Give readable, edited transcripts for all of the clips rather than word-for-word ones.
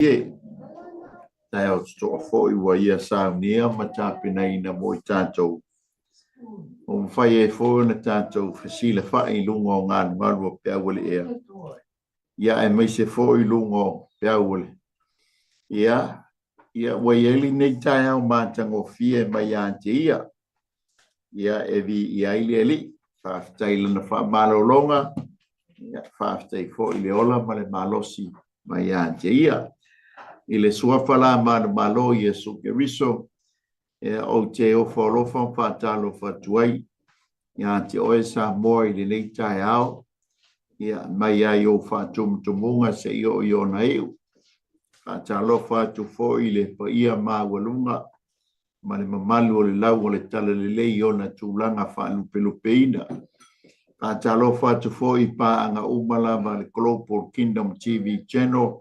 E taeao totoa foi ua ia saunia ma tapenaina mo i tatou. Ua mafai ai foi ona tatou fesilafai i luga o galugalu o peau o le ea. Ia aemaise foi i luga o peau o le... Ia, ia ua i ai lenei taeao matagofie mai ia te ia. Ia e viia ai le Alii. Faafetai i lana faamalologa. Ia, faafetai foi i le ola ma le malosi mai ia te ia. I le suafa la manumalo o Iesu Keriso, ia, ou te ofo alofa ma faatalofa atu ai ia te oe Samoa i lenei taeao, ia, mai lava i ou faatumutumuga seia oo i ona iu. Faatalofa atu foi i le paia maualuga ma le mamalu o le lau o le Talalelei i ona tulaga faalupelupeina. Faatalofa atu foi i paaga uma lava a le Global Kingdom TV Channel,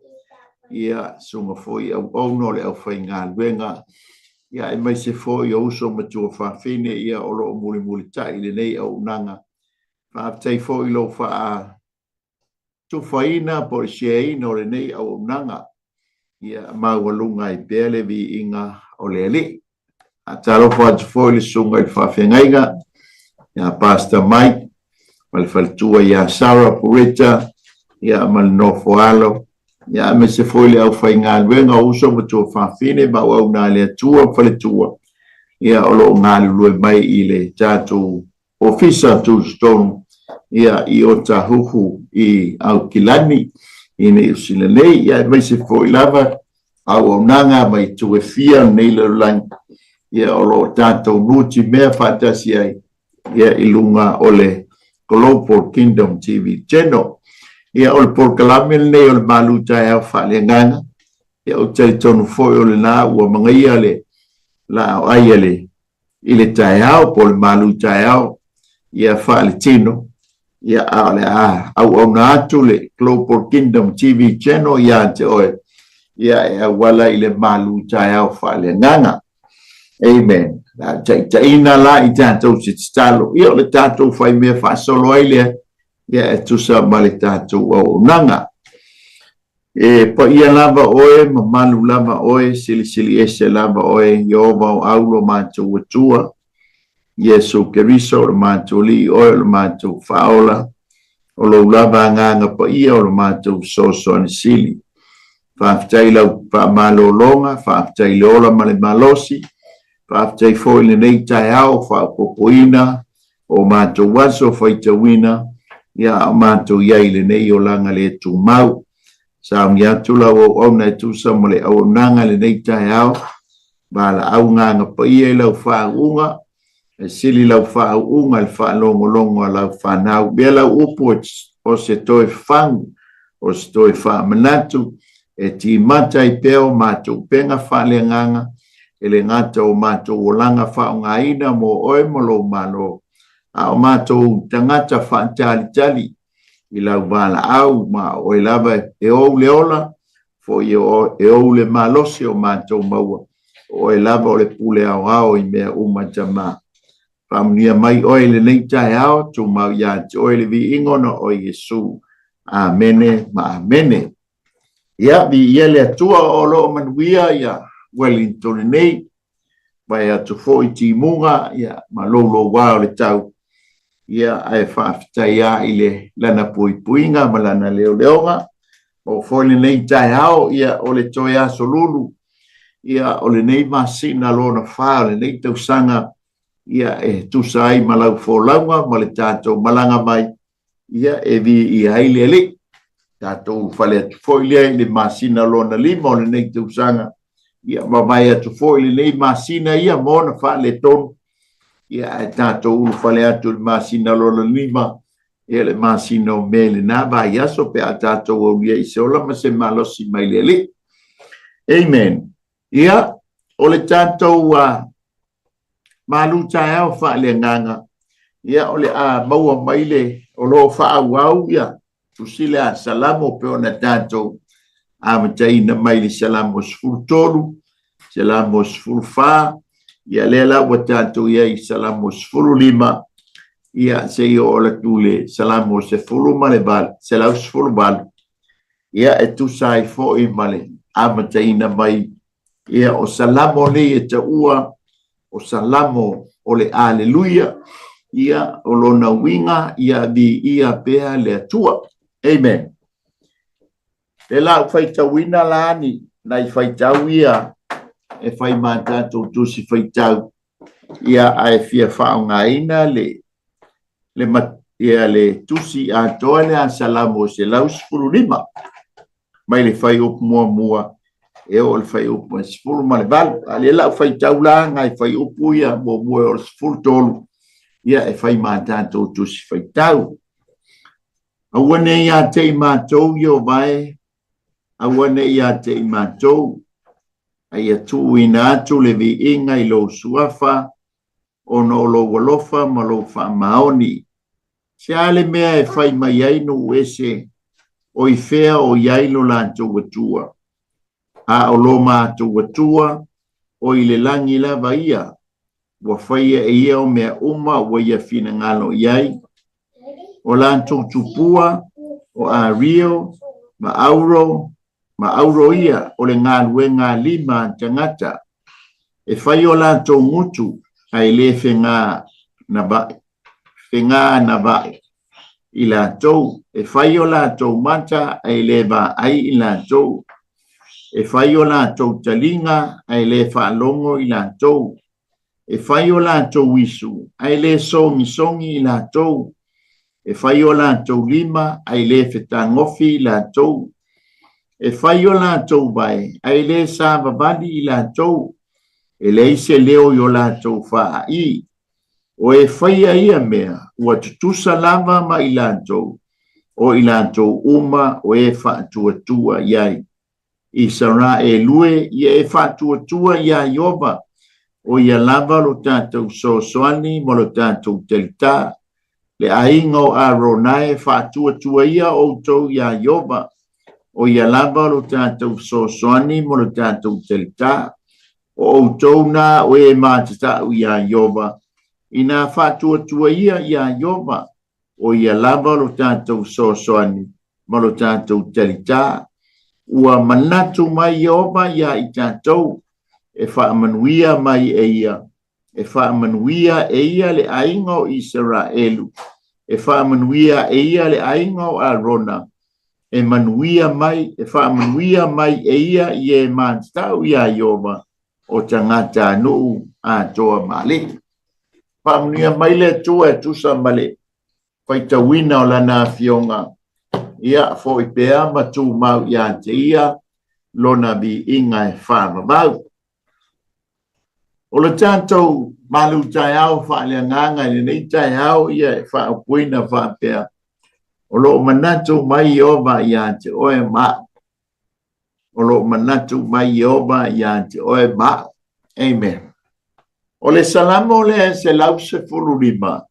ia, susuga foi i auauna o le aufaigaluega, ia, aemaise foi o uso ma tuafafine, ia, o lo o mulimulitai i lenei auaunaga. Faafetai foi i lou faa tufaina po o le share-ina o lenei auaunaga, ia maualuga ai pea le viiga o le Alii. Faatalofa atu foi i le susuga i le faafeagaiga ia Pastor Mike ma le faletua ia Sarah Purita, ia ma le nofo alo, ia aemaise foi le aufaigaluega o uso ma tuafafine ma auauna a le Atua ma faletua, ia o lo o galulue mai i le tatou Ofisa Tutotonu ia i Otahuhu i Aukilani i Niu Sila nei, ia aemaise foi lava auaunaga mai itu e fia o lenei lalolagi, ia o lo o tatou nutimea faatasi ai ia i luga o le Global Kingdom TV Channel. Ia o le polokalame lenei o le Malu Taeao Faaleagaga, ia ou te talitonu foi o lena ua magaia le laau ai a le i le taeao po o le malu taeao ia faaletino, ia a o le a auauna atu le Global Kingdom TV Channel ia te oe, ia e auala i le malu taeao faaleagaga. Amen. La taitaiina la i tatou se tatalo, ia o le tatou faimea faasolo ai lea, ia e tusa ma le tatou auaunaga. E paia lava oe, mamalu lava oe, silisili ese lava oe, Ieova o au lo matou Atua, Iesu Keriso o lo matou Alii oe o lo matou Faaola, o lou lava Agaga Paia o lo matou Fesoasoani Sili. Faafetai i lau faamalologa, faafetai i le ola ma le malosi, faafetai foi i lenei taeao faaopoopoina o matou aso faitauina, ia a o matou i ai i lenei olaga le tumau. Sauni atu lau auauna e tusa ma le auaunaga i lenei taeao, valaau agaga paia i lau faauuga, e sili lau faauuga i le faalogologo a lau fanau. Mea lau upu o se toe fagu, o se toe faamanatu, e timata ai pea o matou upega faaleagaga, e le gata o matou olaga faaaogaina mo oe ma lou Malo, a o matou tagata faatalitali i lau valaau, ma o oe lava e ou le ola, foi e ou le malosi o matou maua, o oe lava o le pule aoao i mea uma Tama. Faamanuia mai oe i lenei taeao, tumau ia te oe le viiga ona o Iesu. Amene ma amene. Ia, viia le Atua o lo o manuia ia Wellington nei, vae atu foi timuga ia, ma loulouā o le tau, ia, ae faafetai lava i le lana puipuiga ma lana leoleoga. O foi lenei taeao, ia, o le toe aso lulu, ia, o lenei masina lona fa o lenei tausaga, ia, e tusa ai ma lau folauga ma le tatou malaga mai, ia, e viia ai le Alii. Tatou ulufale atu foi lea i le masina lona lima o lenei tausaga, ia, mavae atu foi lenei masina ia ma ona faaletonu, ia, ae tatou ulufale atu i le masina lona lima, ia le masina o Me lena vaiaso pe a tatou aulia i se ola ma se malosi mai le Alii. Amen. Ia, o le tatou malu taeao faaleagaga, ia o le a maua mai le, o lo o faaauau ia tusi le a Salamo pe ona tatou amataina mai le Salamo 13, Salamo 14, ia lea la ua tatou i ai i Salamo 15, ia seia oo atu le Salamo 18, 118, ia e tusa ai foi ma le amataina mai. Ia, o Salamo nei e taua o Salamo o le Aleluia. Ia, o lona uiga, ia viia pea le Atua. Amen. Le la ou faitauina la ni nai faitau ia e fai ma tatou tusi faitau. Ia, ae fia faaaogaina le le ia le tusi atoa lea a Salamo 115 mai le fuaiupu muamua e oo i le fuaiupu e 18. A lea la ou faitau la nai fuaiupu ia muamua e oo i le 13, ia e fai ma tatou tusi faitau. Aua ne i ia te i matou Ieova e, aua ne i ia te i matou, a ia tuuina atu le viiga i lou suafa, ona o lou alofa ma lou faamaoni. Se a le mea e fai mai ai nuu ese, o i fea o i ai lo latou Atua? A o lo matou Atua, o i le lagi lava ia, ua faia e ia o mea uma ua ia finagalo i ai. O latou tupua, o Ario ma Auro, ma auro ia o le galuega a lima a tagata, e fai o latou gutu ae le fega na vae, fega na vae i latou, e fai o latou mata ae le vaai i latou, e fai o latou taliga ae le faalogo i latou, e fai o latou isu ae le sogisogi i latou, e fai o latou lima ae le fetagofi i latou, e fai o latou vae ae le savavali i latou, e leai se leo i o latou faai. O e faia ia mea, ua tutusa lava ma i latou, o i latou uma o e faatuatua i ai. Isaraelu e, ia e faatuatua iā Ieova, o ia lava lo tatou fesoasoani ma lo tatou talitā. Le aiga o Arona e, faatuatuaia outou iā Ieova, o ia lava lo tatou fesoasoani ma lo tatou talitā. O outou nā o e matatau iā Ieova, inā faatuatuaia iā Ieova, o ia lava lo tatou fesoasoani ma lo tatou talitā. Ua manatu mai Ieova iā i tatou, e faamanuia mai e ia, e faamanuia e ia le aiga o Isaraelu, e faamanuia e ia le aiga o Arona, e manuia mai, e faamanuia mai e ia i e matatau iā Ieova, o tagatanuu atoa ma alii. Faamanuia mai le Atua e tusa ma le faitauina o lana afioga, ia foi pea ma tumau ia te ia lona viiga e faavavau. O le tatou malu taeao faaleagaga i lenei taeao ia e faaupuina faapea, o lo o manatu mai Ieova ia te oe ma au. O lo o manatu mai Ieova ia te oe ma au. Amen. O le Salamo lea e 115,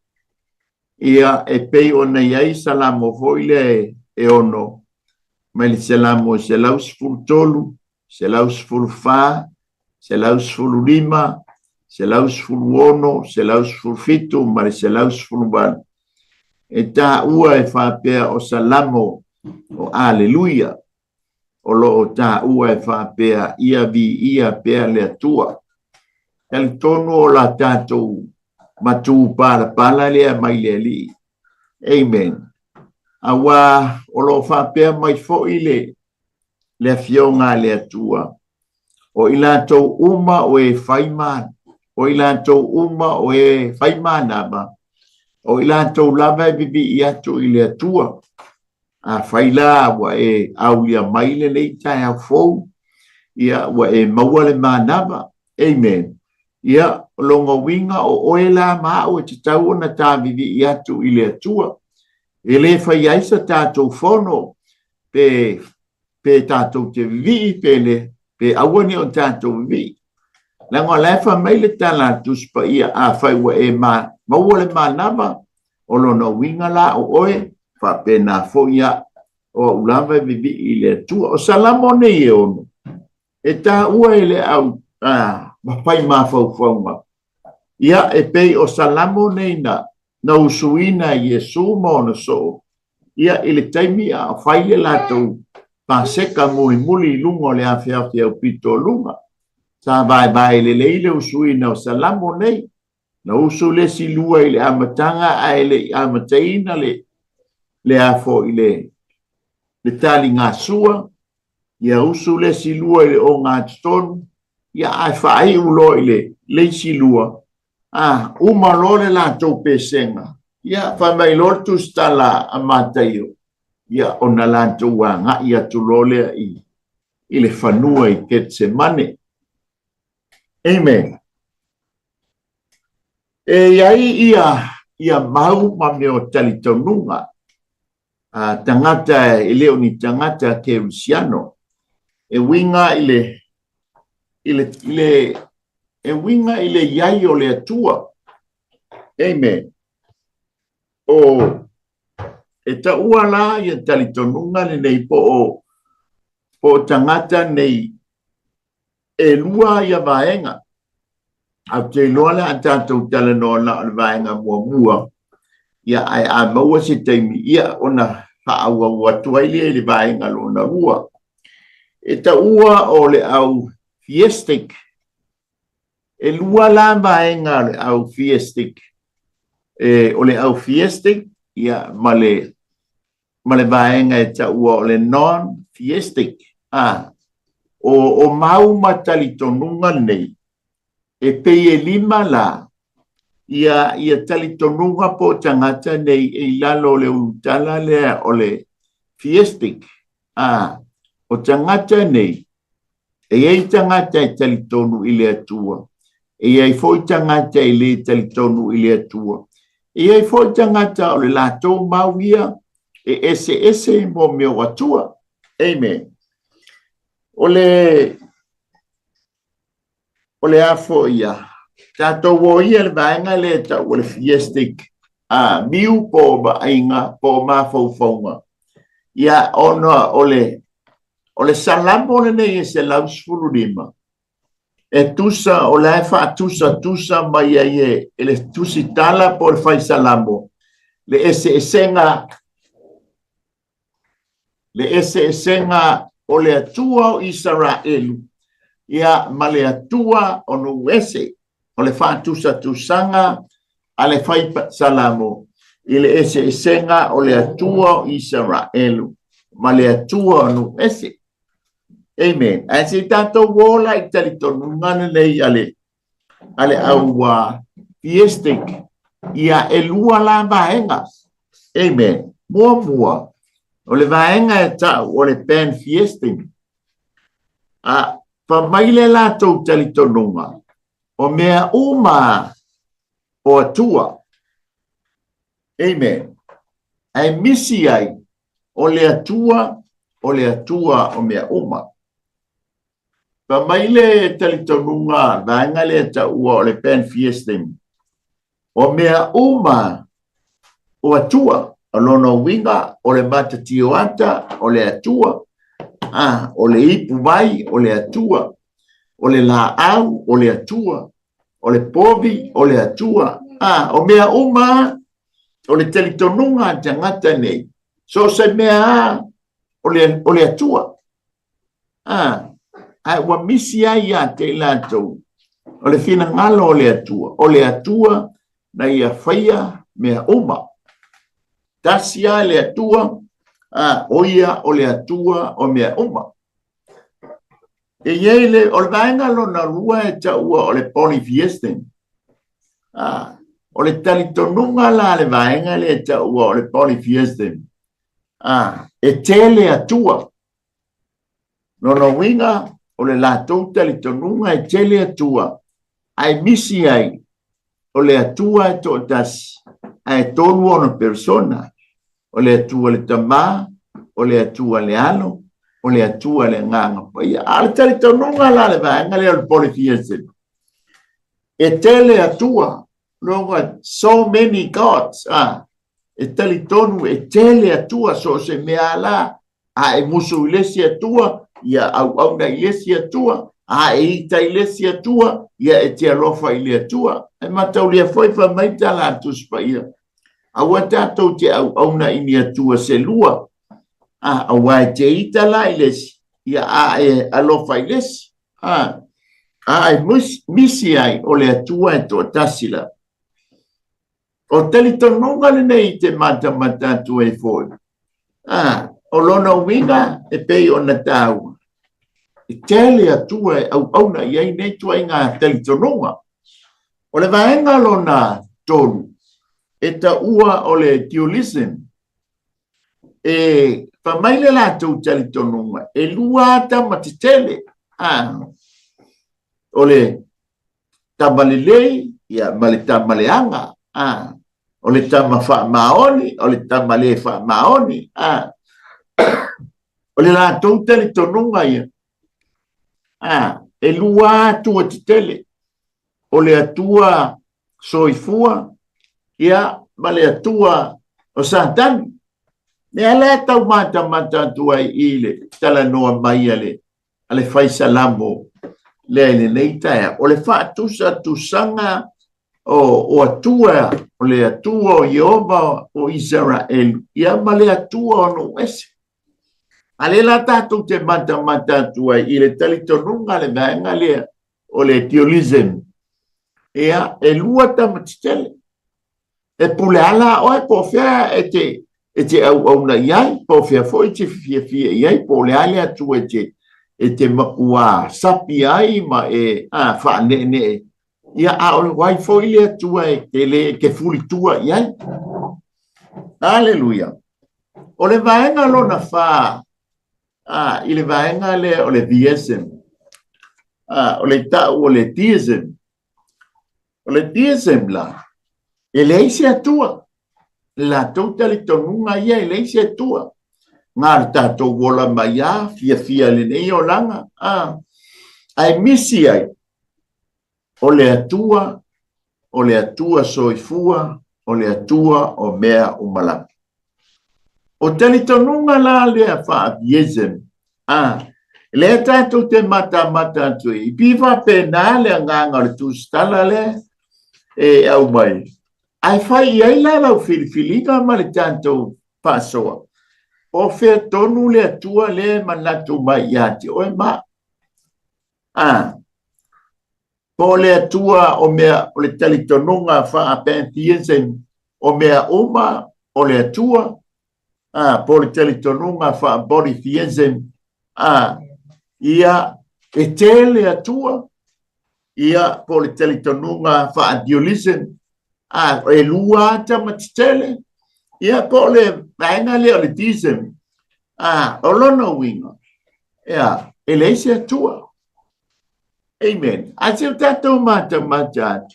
ia e pei ona i ai Salamo foi lea e ono, mai le Salamo e 113, 114, 115, 116, 117 ma le 118. E taua e faapea o Salamo o Aleluia, o lo o taua e faapea ia viia pea le Atua. Talitonu o la tatou matupalapala lea mai le Alii. Amen. Aua o lo o faapea mai foi le le Afioga a le Atua, o i latou uma o e fai ma, o i latou uma o e fai manava, o i latou lava e vivii atu i le Atua. Afai la ua e aulia mai lenei taeao fou, ia ua e maua le manava. Amen. Ia, o lona uiga o oe la ma au e tatau ona ta vivii atu i le Atua. E le fai ai sa tatou fono pe, pe tatou te vivii pe le, pe aua ne i o tatou vivii. Leaga o la e fai mai le tala a le Tusi Paia, afai ua e ma, maua le manava, o lona uiga la o oe, faapena foi au, o au lava e vivii i le Atua. O Salamo nei e ono, e taua e le au a, fai mafaufauga. Ia, e pei o Salamo nei na, na usuina e Iesu ma ona soo, ia, i le taimi a o fai le latou Paseka mulimuli i luga o le afeafe aupito o luga. Sa vaevae lelei le usuina o Salamo nei. Na usu le isi lua i le amataga ae le i amataina le le a foi le le taligasua, ia usu le isi lua i le ogatotonu, ia ae faaiu loa i le le isi lua, a uma loa le latou pesega, ia fai mai loa le tusitala a Mataio, ia ona latou agai atu loa lea i i le fanua i Ketsemane. Amen. E i ai ia ia mau ma mea o talitonuga a tagata e le o ni tagata kerisiano e uiga i le i le i le e uiga i le iai o le Atua. Amen. O e taua la ia talitonuga lenei po o po o tagata nei e lua ia vaega. Ae ou te iloa le a tatou talanoa na o le vaega muamua, ia ae a maua se taimi, ia ona faaauau atu ai lea i le vaega lona lua. E taua o le au theistic. E lua la vaega o le au theistic. E, o le au theistic ia, ma le ma le vaega e taua o le non-theistic. A, o, o mau ma talitonuga nei, e pei e lima la, ia, ia talitonuga po o tagata nei e i lalo o le ulutala lea o le theistic. A, o tagata nei, E i ai tagata e talitonu i le Atua, e i ai foi tagata e lē talitonu i le Atua. E i ai foi tagata o le latou mau ia e eseese mo mea o Atua. Amen. O le o le a foi ia? Tatou o ia le vaega lea e tau o le theistic a viu po o vaaiga po o mafaufauga. Ia ona o le O le Salamo lenei e 115, e tusa, o la e faatusatusa mai ai e, e le tusitala po o le fai Salamo, le eseesega, le eseesega o le Atua o Isaraelu, ia, ma le Atua o nuu ese. O le faatusatusaga a le fai Salamo i le eseesega o le Atua o Isaraelu ma le Atua o nuu ese. Amen. Ae se i tatou o la i talitonuga lenei a le, a le au theistic, ia e lua la vaega. Amen. Muamua, o le vaega e tau o le pantheistic. A, fa mai le latou talitonuga, o mea uma o Atua. Amen. Ae misi ai, o le Atua, o le Atua o mea uma. Fa mai le talitonuga, vaega lea taua o le pantheism, o mea uma o Atua. O lona uiga, o le matatioata, o le Atua, a, o le ipu vai, o le Atua, o le laau, o le Atua, o le povi, o le Atua. A, o mea uma, o le talitonuga a tagata nei, so o se mea a, o le, o le Atua. A, ae ua misi ai ia te i latou, o le finagalo o le Atua, o le Atua na ia faia mea uma. Tasi lava le Atua, a, o ia o le Atua o mea uma. E i ai le, o le vaega lona lua e taua o le polytheism. A, o le talitonuga la le vaega lea e taua o le polytheism. A, e tele Atua. Lona uiga, o le latou talitonuga e tele Atua, ae misi ai o le Atua e toatasi, ae tolu ona persona, o le Atua le Tama, o le Atua le Alo, o le Atua le Agaga Paia. A o le talitonuga la le vaega lea o le polytheism, e tele Atua, loga so many gods, ah, e talitonu e tele Atua, so o se mea la, a e musu i le isi Atua, ia auauna i le isi Atua, a e ita i le isi Atua, ia e te alofa i le Atua. E mataulia foi fai mai tala a Tusi Paia, aua tatou te auauna i ni Atua se lua. A, aua e te ita la i le isi, ia a e alofa i le isi. A, a e misi ai o le Atua e toatasi lava. O talitonuga lenei i te matamata atu ai foi. A, o lona uiga e pei ona taua, e tele Atua e auauna i ai nei ituaiga talitonuga. O le vaega lona tolu, e taua o le dualism. E fai mai le latou talitonuga, e lua tama tetele. A, o le tama lelei ia, ma le tama leaga. A, o le tama faamaoni, o le tama le faamaoni. A, o le latou talitonuga ia. A, e lua atua tetele. O le Atua soifua, ia, ma le Atua o Satani. Mea lea tau matamata atu ai i le talanoa mai a le a le fai salamo lea i lenei taeao, o le faatusatusaga o Atua, o le Atua o Ieova o Isaraelu, ia ma le Atua o nuu ese. A lea la tatou te matamata atu ai i le talitonuga le vaega lea o le dualism, ia, e lua tama tetele. E pule lava la oe po o fea e te, e te auauna i ai, po o fea foi e te fiafia i ai, po o le a le Atua e te, e te matua sapi ai ma e faaneenee. Ia, a o ai foi le Atua e te, le, te fulitua i ai. Aleluia. O le vaega lona fa, i le vaega lea o le theism, o le tau o le theism, O le theism la, e leai se Atua. Le latou talitonuga ia e leai se Atua. Na le tatou ola mai a, fiafia i lenei olaga, a. Ae misi ai, o le Atua, o le Atua soifua, o le Atua o mea uma lava. O talitonuga la lea faa-theism, a, lea tatou te matamata atu i, pei faapena le agaga o le tusitala lea e aumai. Ae fai i ai la lau filifiliga ma le tatou faasoa. O fea tonu le Atua lea e manatu mai ia te oe ma au? A, Po o le Atua o mea o le talitonuga faa-pantheism o mea uma o le Atua, a, po o le talitonuga faa-polytheism, a, ia, e tele Atua, ia, po o le talitonuga faa-dualism, a, e lua tama tetele, ia, po o le vaega lea o le theism, a, o lona uiga, ia, e leai se Atua. Amen. A se o tatou matamata atu.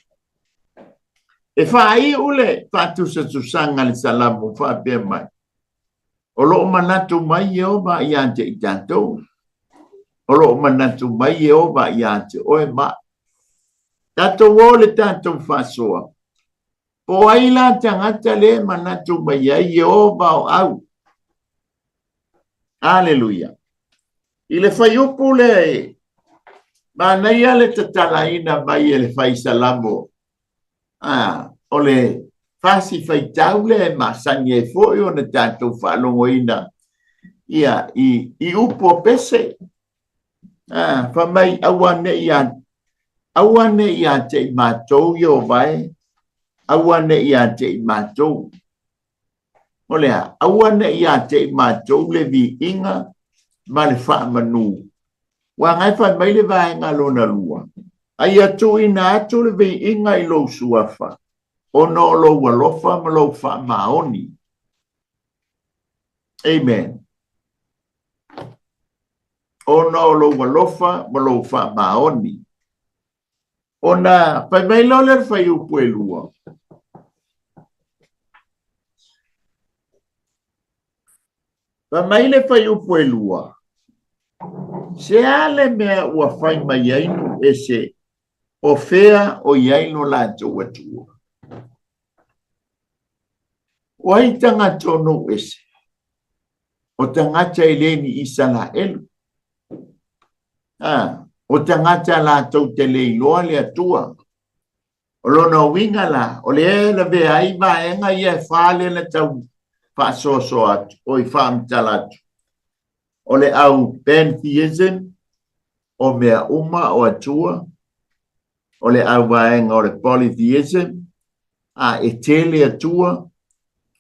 E faaiu le faatusatusaga le Salamo faapea mai. O lo o manatu mai Ieova ia te i tatou. O lo o manatu mai Ieova ia te oe ma. Tatou o le tatou faasoa. Po ai la tagata le manatu mai ai Ieova o au. Aleluia. I le fuaiupu lea e manaia le tatalaina mai e le fai salamo, a, o le fasi faitau lea e masani ai foi ona tatou faalogoina ia i, i upu o pese. A, fai mai aua ne i ia aua ne i ia te i matou Ieova e, aua ne i ia te i matou. O le a? Aua ne i ia te i matou le viiga ma le faamanu. Ua agai fai mai le vaega lona lua, a ia tuuina atu le viiga i lou suafa, ona o lou alofa ma lou faamaoni. Amen. Ona o lou alofa ma lou faamaoni. Ona fai mai loa lea le fuaiupu e lua. Fai mai le fuaiupu e lua, se a le mea ua fai mai ai nuu ese, o fea o i ai lo latou Atua? O ai tagata o nuu ese? O tagata e le ni Isaraelu. A, o tagata latou te le iloa le Atua. O lona uiga la, o lea e lavea ai vaega ia e fa lea na tau faasoasoa atu, oi faamatala atu. O le au pantheism, o mea uma o Atua, o le au vaega o le polytheism, a e tele Atua,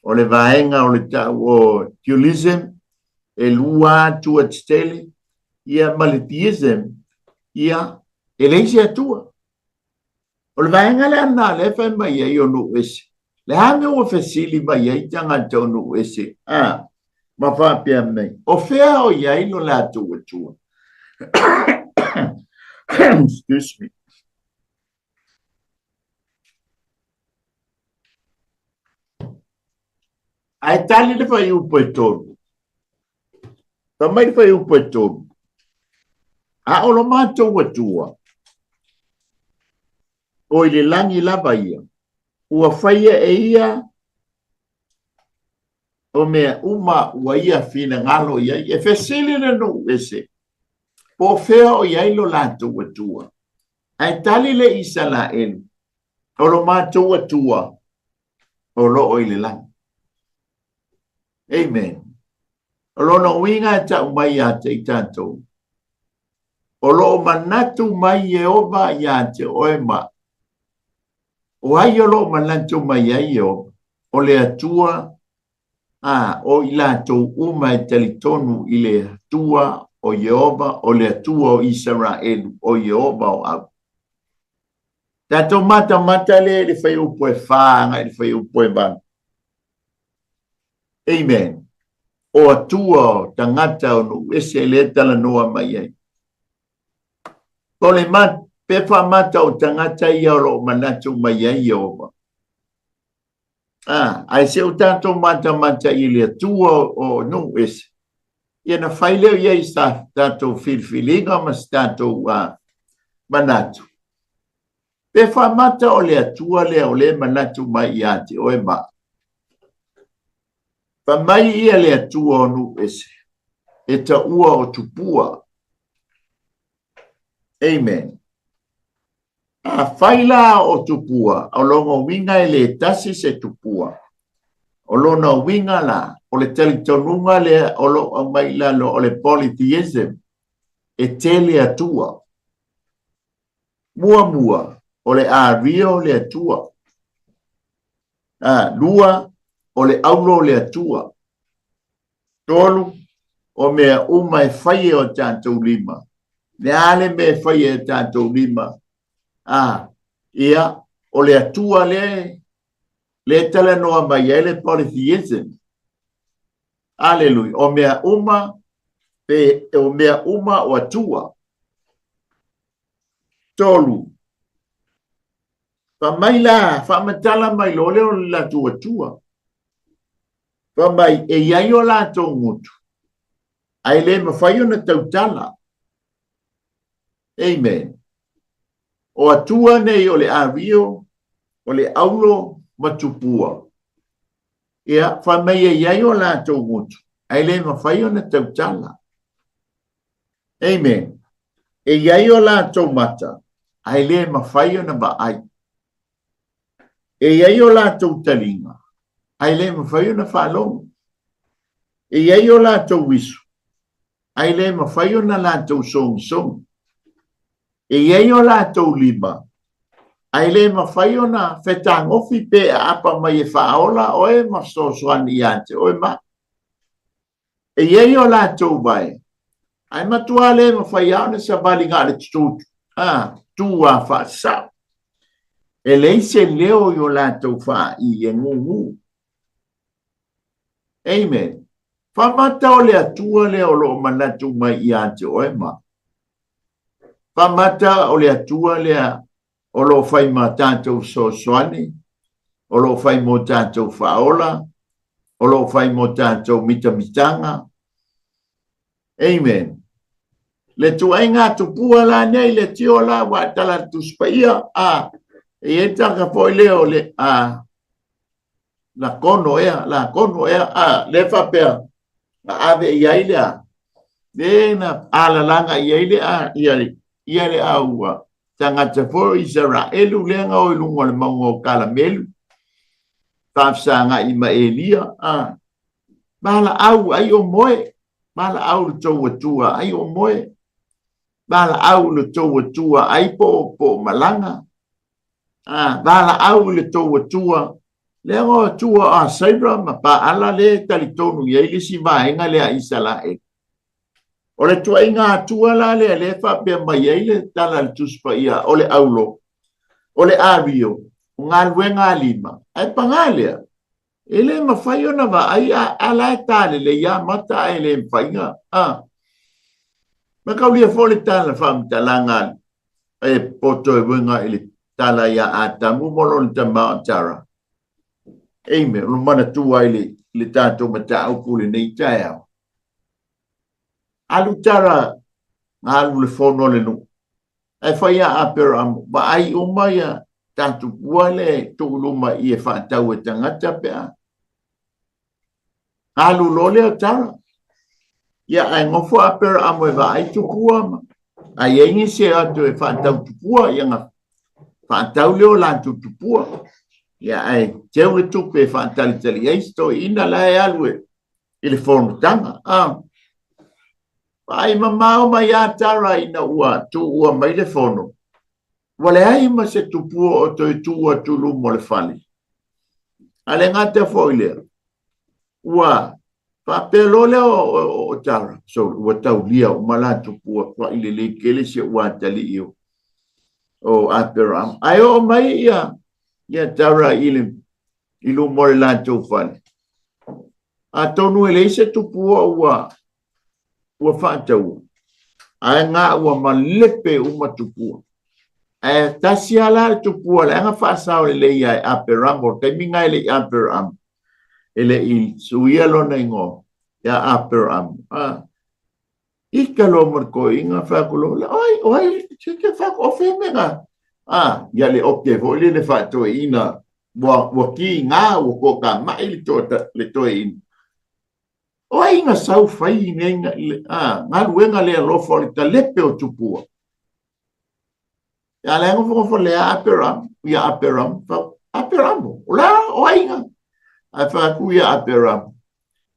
o le vaega o le tau o dualism, e lua Atua tetele, ia ma le theism, ia e leai se Atua. O le vaega lea na lea e fai mai ai o nuu ese. Le a mea ua fesili mai ai tagata o nuu ese, a, ma faapea mai, o fea o i ai lo latou Atua? Excuse me. Ae tali le fuaiupu e 3. Fai mai le fuaiupu e 3. A o lo matou Atua, o i le lagi lava ia, ua faia e ia o mea uma ua ia finagalo i ai. E fesili le nuu ese, po o fea o i ai lo latou Atua? Ae tali le Isaraelu, o lo matou Atua o lo o i le lagi. Amen. O lona uiga e tau mai ia te i tatou, o lo o manatu mai Ieova ia te oe ma o ai o lo o manatu mai ai Ieova? O le Atua a o i latou uma e talitonu i le Atua o Ieova, o le Atua o Isaraelu, o Ieova o au. Tatou matamata lea i le fuaiupu e 4 agai i le fuaiupu e 8. Amen. O Atua o tagata o nuu ese lea talanoa mai ai. O le pe faamata o tagata ia o lo o manatu mai ai Ieova. Ah, ae se o tatou matamata i le Atua o nuu ese, ia na fai lea i ai sa tatou filifiliga ma se tatou manatu. Pe faamata o le Atua lea o lea manatu mai ia te oe ma. Fai mai ia le Atua o nuu ese, e taua o tupua. Amen. Afai la o tupua, o lona uiga e le tasi se tupua. O lona uiga la, o le talitonuga lea o lo o aumai i lalo o le polytheism, e tele Atua. Muamua, o le ario le Atua. 2, o le aulo le Atua. 3, o mea uma e fai e o tatou lima. Le a le mea e fai e tatou lima? Ia, o le Atua le le talanoa mai ai le polytheism. Aleluia. O mea uma, pe o mea uma o Atua. 3, fai mai la, faamatala mai loa lea o le latou Atua. Fai mai, e i ai o latou gutu, ae le mafai ona tautala. Amen. O Atua nei o le ario, o le aulo ma tupua. Ia, fai mai e i ai o latou gutu, ae le mafai ona tautala. Amen. E i ai o latou mata, ae le mafai ona vaai. E i ai o latou taliga, ae le mafai ona faalogo. E i ai o latou uisu, ae le mafai ona latou sogisogi. E i ai o latou lima, ae le mafai ona fetagofi pe aapa mai e faaola oe ma fesoasoani ia te oe ma. E i ai o latou vae, ae matua le mafai lava ona savali na o le tutu, a, tu lava faasao. E leai se leo i o latou faai e gūgū. Amen. Faamata o le Atua lea o lo o manatu mai ia te oe ma. Faamata o le Atua lea o lo o fai ma tatou fesoasoani, o lo o fai mo tatou faaola, o lo o fai mo tatou mitamitaga. Amen. Le tuaiga tupua la nei, le tio la ua tala le Tusi Paia, a, e i ai taka foi lea o le, a, la kono ea, la kono ea, a, le faapea, na ave i ai le a, le na alalaga i ai le a, ia, ia le a ua, tagata foi o Isaraelu lea na o i luga o le mauga o Kalamelu, faafesagai ma Elia, a, valaau ai o moe. Valaau i le tou Atua ai o moe. Valaau i le tou Atua ai po o malaga. Valaau i le tou Atua. Leaga o Atua o Aseira ma Paala lea e talitonu i ai le isi vaega lea a Isaraelu. O le tuaiga Atua la lea lea e faapea mai ai le tala a le Tusi Paia, o le aulo, o le ario, o galuega a lima. Ae paga lea, e le mafai ona vaai a la e ta lelei lava mata ae le mafai na a. Mataulia foi le tala faamatalaga e poto e uiga i le tala ia Atamu ma lona tama o Tara. Amen. O le manatua ai le tatou mataupu lenei taeao. Alu Tara, alu le fono a le nuu. Ae fai ia Aperamo, vaai uma ia tatou pua le tuu luma i e faatau e tagata pe a. Alu loa lea o Tara. Ia, ae nofo Aperamo e vaai tupua ma a i ai nisi e atu e faatau tupua, ia na faatau lea o latou tupua. Ia, ae teu le tupe e faatalitali ai si toeaina la e alu e i le fonotaga. Ah. Vaai mamao mai a Tara ina ua tuua mai le fono, ua leai ma se tupua o toe tu atu i luma o le fale. A le gata foi lea, ua faapea loa lea o Tara, so, ua taulia uma la tupua, tuai lelei tele si ou atalii o Aperahama. Ae oo mai ia Tara i le i luma o le latou fale. Atonu e leai se tupua ua faataua, ae ga ua malepe uma tupua. Ae tasi lava la le tupua leaga faasao lelei ia e Aperamo, o le taimi lena e le i Aperamo, e le i suia lona igoa ia Aperamo. Ah. Ika loa ma le toeaina fai atu loa, le oi, oi, se te fai atu, o fea mea na? Ah, ia le oke foi le le faatoeaina, ua kiga, ua toatamai le le toeaina. O ai na sau fai nei galuega le alofa o le talepe o tupua? Ia le nofonofo lea Aperam, ia Aperam, Aperamo, o la, o ai na? Ae fai atu ia Aperam,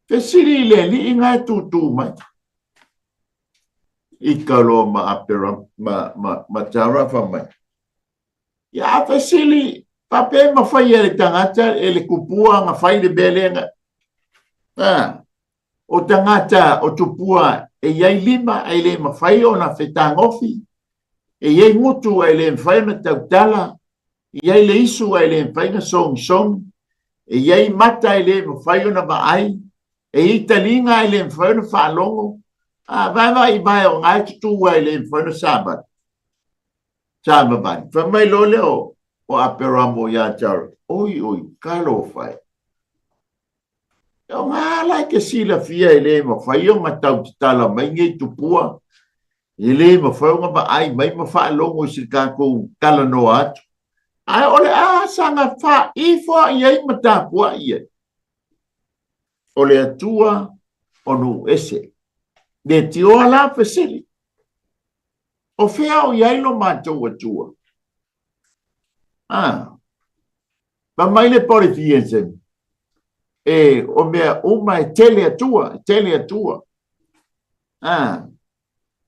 fesili i le alii na e tūtū mai. Ika loa ma Aperam, ma Tara fai mai. Ia a fesili, faapea e mafai e le tagata, e le kupua na fai le mea lea na... Ah, o tagata o tupua e i ai lima ae le mafai ona fetagofi, e i ai gutu ae le mafai ona tautala, e i ai le isu ae le mafai ona sogisogi, e i ai mata ae le mafai ona vaai, e i ai taliga ae le mafai ona faalogo, a vaevae i vae o ga e tutū ae le mafai ona savali. Savavali. Fai mai loa lea o Aperamo ia Jared, Oi, oi, talofa e. O ngā la e te silafia e le mafai ona tau tatala mai nei tupua, e le mafai ona vaai mai ma faalogo i se tatou talanoa atu. Ae o le a saga faaifo i ai ma tapuai i ai. O le Atua o nuu ese. Le tioa la fesili. O fea o i ai lo matou Atua? Ah. Fai mai le polytheism, e, o mea uma e tele Atua, e tele Atua. Ah.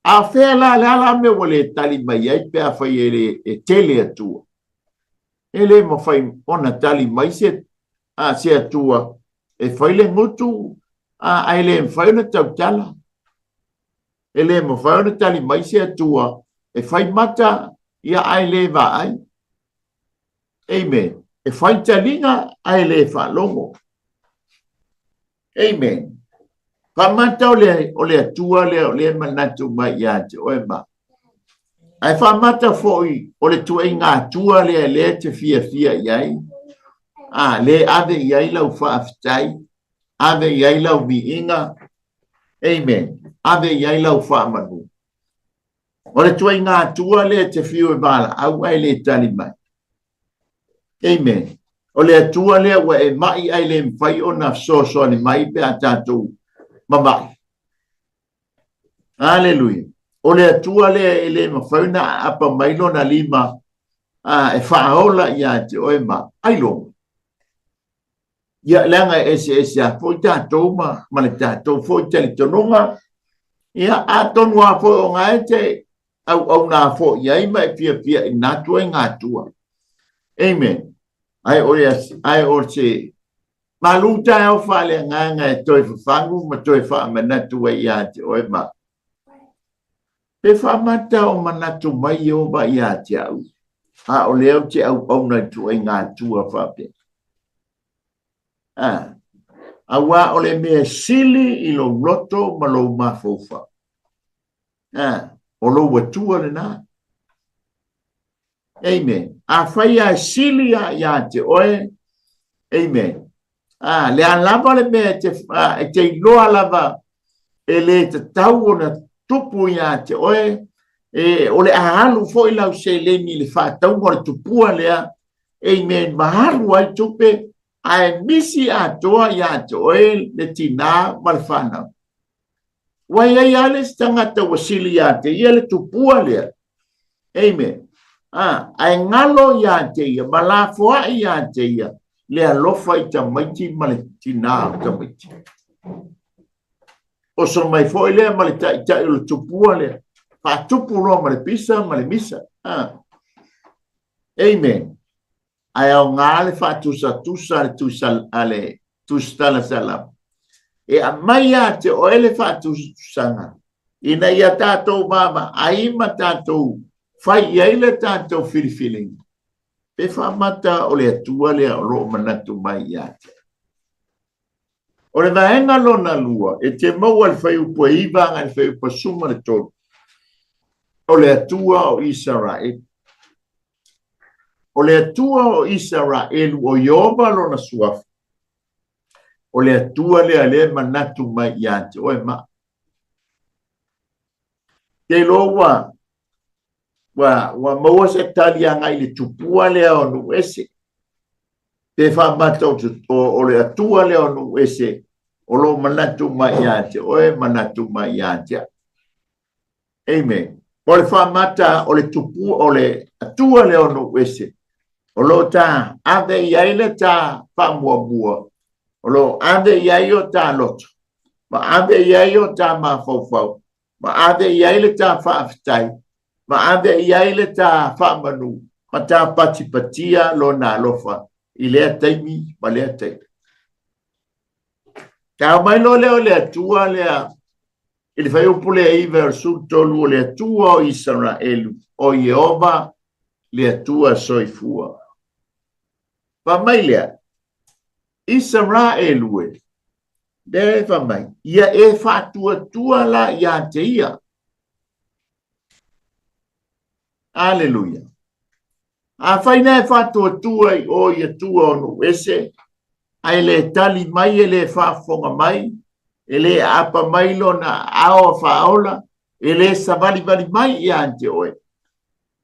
A fea la, le a la mea ua le tali mai ai pe afai e, le, e tele Atua? E le mafai ona tali mai se, a, se Atua e fai le gutu, a, ae le mafai ona tautala. E le mafai ona tali mai se Atua e fai mata, ia ae le vaai. Amen. E fai taliga ae le faalogo. Amen. Faamata o le, o le Atua lea o lea manatu mai ia te oe ma. Ae faamata foi o le tuaiga Atua lea lea te fiafia i ai. A, le ave i ai lau faafetai, ave i ai lau viiga. Amen. Ave i ai lau faamanu. O le tuaiga Atua lea e te fiu e valaau ae le tali mai. Amen. O le Atua lea ua e mai ae le mafai ona fesoasoani mai pe a tatou mamai. Aleluia. O le Atua lea e le mafai ona aapa mai lona lima e faaola ia te oe ma ailoga. Ia, leaga e eseese lava foi tatou ma, ma le tatou foi talitonuga. Ia, atonu lava foi o na e te auauna foi i ai ma e fiafia i na ituaiga Atua. Amen. Ae o, ae o se malu taeao faaleagaga e toe fafagu ma toe faamanatu ai ia te oe ma Pe faamata o manatu mai Ieova ia te au, a o lea ou te auauna i ituaiga Atua faapea? A, auā o le mea sili i lou loto ma lou mafaufau. A, o lou Atua lena. Amen. Afai lava e sili lava ia te oe, amen. A, le a lava le mea e te, a, e te iloa lava e le tatau ona tupu ia te oe, e, o le a alu foi lau seleni i le faatauga o le tupua lea, amen, ma alu ai tupe, ae misi atoa ia te oe le tinā ma le fanau. Ua i ai lava le isi tagata ua sili ia te ia le tupua lea. Amen. Ah, ae galo ia te ia, ma lafoai ia te ia, le alofa i tamaiti ma le tinā o tamaiti. Oso mai foi lea ma le taitai o le tupua lea. Faatupu loa ma le pisa ma le misa. Ah. Amen. Ae aoga le faatusatusa a le tusa, a le tusitala Salamo. E aumai ia te oe le faatusatusaga ina ia tatou vaavaai ma tatou fai i ai le tatou filifiliga. Pe faamata o le Atua lea o lo o manatu mai ia te. O le vaega lona lua, e te maua i le fuaiupu e 9 agai i le fuaiupu 13, o le Atua o Isaraelu. O le Atua o Isaraelu, o Ieova lona suafa, o le Atua lea lea e manatu mai ia te oe ma. Te iloa ua, ua, ua maua se tali agai i le tupua lea o nuu ese. Pe faamata o, o, o le Atua lea o nuu ese, o lo o manatu mai ia te oe, manatu mai ia te au. Amen. O le faamata o le tupu o le Atua lea o nuu ese, o lo o ta ave i ai le ta faamuamua, o lo o ave i ai o ta loto, ma ave i ai o ta mafaufau, ma ave i ai le ta faafetai, ma ave i ai le ta faamanu, ma ta patipatia lona alofa i lea taimi ma lea taimi. Tau mai loa lea o le Atua lea i le fuaiupu lea e 9 o le 13, o le Atua o Isaraelu, o Ieova le Atua soifua. Fai mai lea, Isaraelu e, lea e fai mai, ia e faatuatua la ia te ia. Aleluia. Afai na e faatuatua i o i Atua o nuu ese, ae le tali mai, e le faafofoga mai, e le aapa mai lona aao a faaola, e le savalivali mai ia te oe.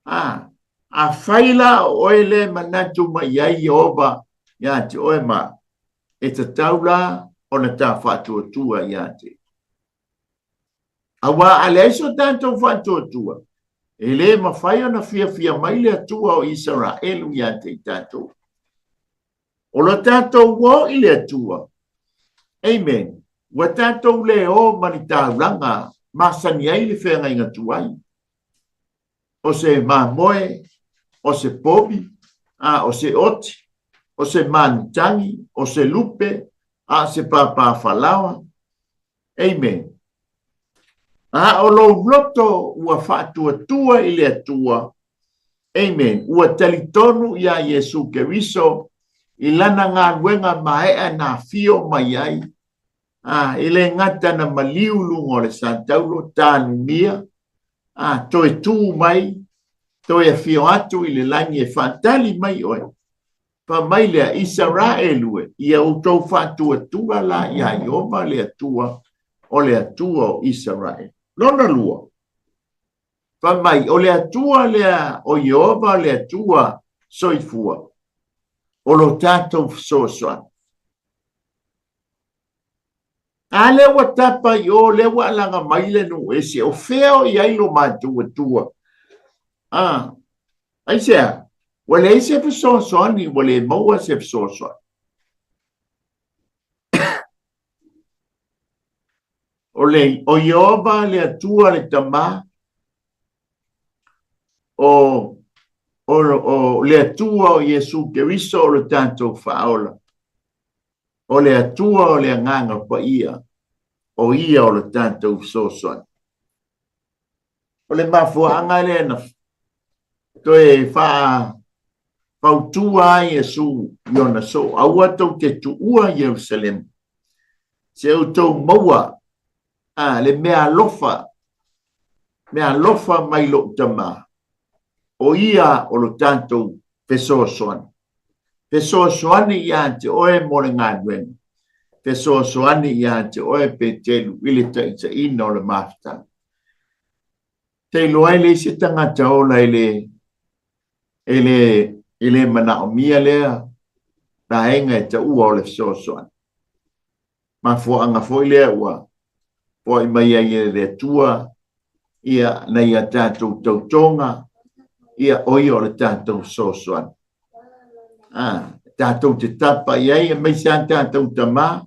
A, afai la o oe le manatu mai ai Ieova ia te oe ma, e tatau la ona ta faatuatua ia te. Auā a leai so tatou faatuatua, e le mafai ona fiafia mai le Atua o Isaraelu ia te i tatou. O lo tatou ō i le Atua. Amen. Ua tatou le ō ma ni taulaga masani ai le feagaiga tuai. O se mamoe, o se povi, a o se oti, o se manutagi, o se lupe, a o se pāpā falaoa. Amen. A o lou loto ua faatuatua i le Atua. Amen. Ua talitonu iā Iesu Keriso i lana galuega maea na afio mai ai, a e le gata na maliu luga o le sataulo, tanumia, a toe tū mai, toe afio atu i le lagi e faatali mai oe. Fai mai lea, Isaraelu e, ia outou faatuatua la iā Ieova le Atua, o le Atua o Isaraelu. Lona lua, fai mai, o le Atua lea o Ieova le Atua soifua, o lo tatou fesoasoani. A lea ua tapa i o, lea ua alaga mai le nuu ese, o fea o i ai lo matou Atua? A, aisea? Ua leai se fesoasoani, ua le maua se fesoasoani. O le o Ieova le Atua le Tamā, o, o, o le Atua o Iesu Keriso o le tatou Faaola, o le Atua o le Agaga Paia, o ia o le tatou fesoasoani. O le mafuaaga lea na toe faafautua ai Iesu i ona soo, aua tou te tuua Ierusalema, se outou maua a, le mea alofa, mea alofa mai lou Tama, o ia o lo tatou fesoasoani. Fesoasoani ia te oe mo le galuega. Fesoasoani ia te oe Petelu i le taitaiina o le mafutaga. Te iloa ai leai se tagata ola e le e le e le manaomia lea vaega e taua o le fesoasoani. Mafuaaga foi lea ua foai mai ai e le Atua ia nai a tatou tautoga, ia o ia o le tatou fesoasoani. Ah, tatou te tapa i ai, aemaise a tatou tamā,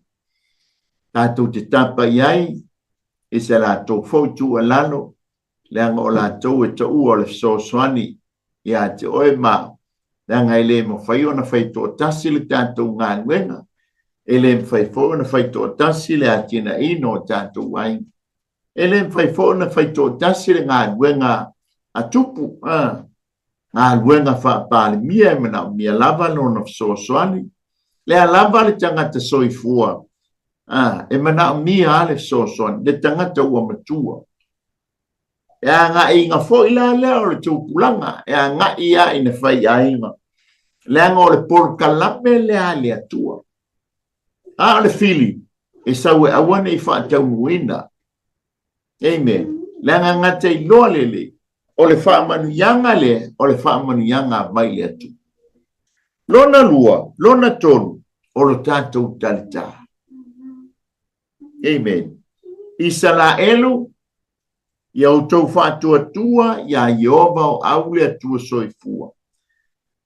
tatou te tapa i ai i se latou foi tuualalo, leaga o latou e taua o le fesoasoani ia te oe ma au, leaga e le mafai ona fai toatasi le tatou galuega, e le mafai foi ona fai toatasi le atinaeina o tatou aiga, e le mafai foi ona fai toatasi le galuega a tupu, a galuega faa-Palemia e manaomia lava lona fesoasoani, lea lava le tagata soifua, a, e manaomia lava le fesoasoani, le tagata ua matua. E agaiga foi la lea o le tupulaga, e agai lava ina faiaiga, leaga o le polokalame lea a le Atua. A o le fili, e sau e aua ne i faataunuuina. Amen. Leaga gata iloa lelei, o le faamanuiaga lea, o le faamanuiaga mai le Atua. Lona lua, lona tolu, o lo tatou talitā. Amen. Isaraelu, ia outou faatuatua iā Ieova o au le Atua soifua.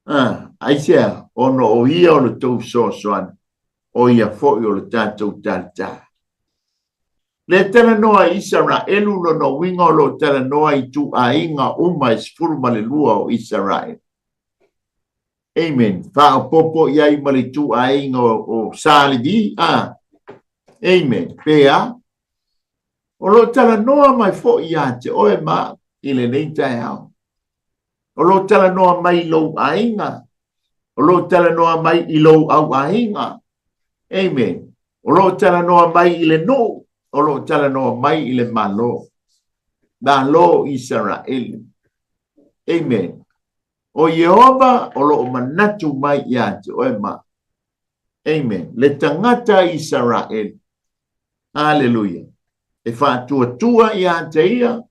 Ah, aisea, ona o ia o le tou fesoasoani, o ia foi o le tatou talitā. Le talanoa i Isaraelu, lona uiga o lo o talanoa i ituaiga uma e 12 o Isaraelu. Amen. Faaopoopo i ai ma le ituaiga o, o Sa Levi. Ah. Amen. Pe a? O lo o talanoa mai foi ia te oe ma au i lenei taeao. O lo o talanoa mai i lou aiga. O lo o talanoa mai i lou auaiga. Amen. O lo o talanoa mai i le nuu. O lo o talanoa mai i le Malo. Malo o Isaraelu. Amen. O Ieova o lo o manatu mai ia te oe ma. Amen. Le tagata Isaraelu. Aleluia. E faatuatua ia te ia,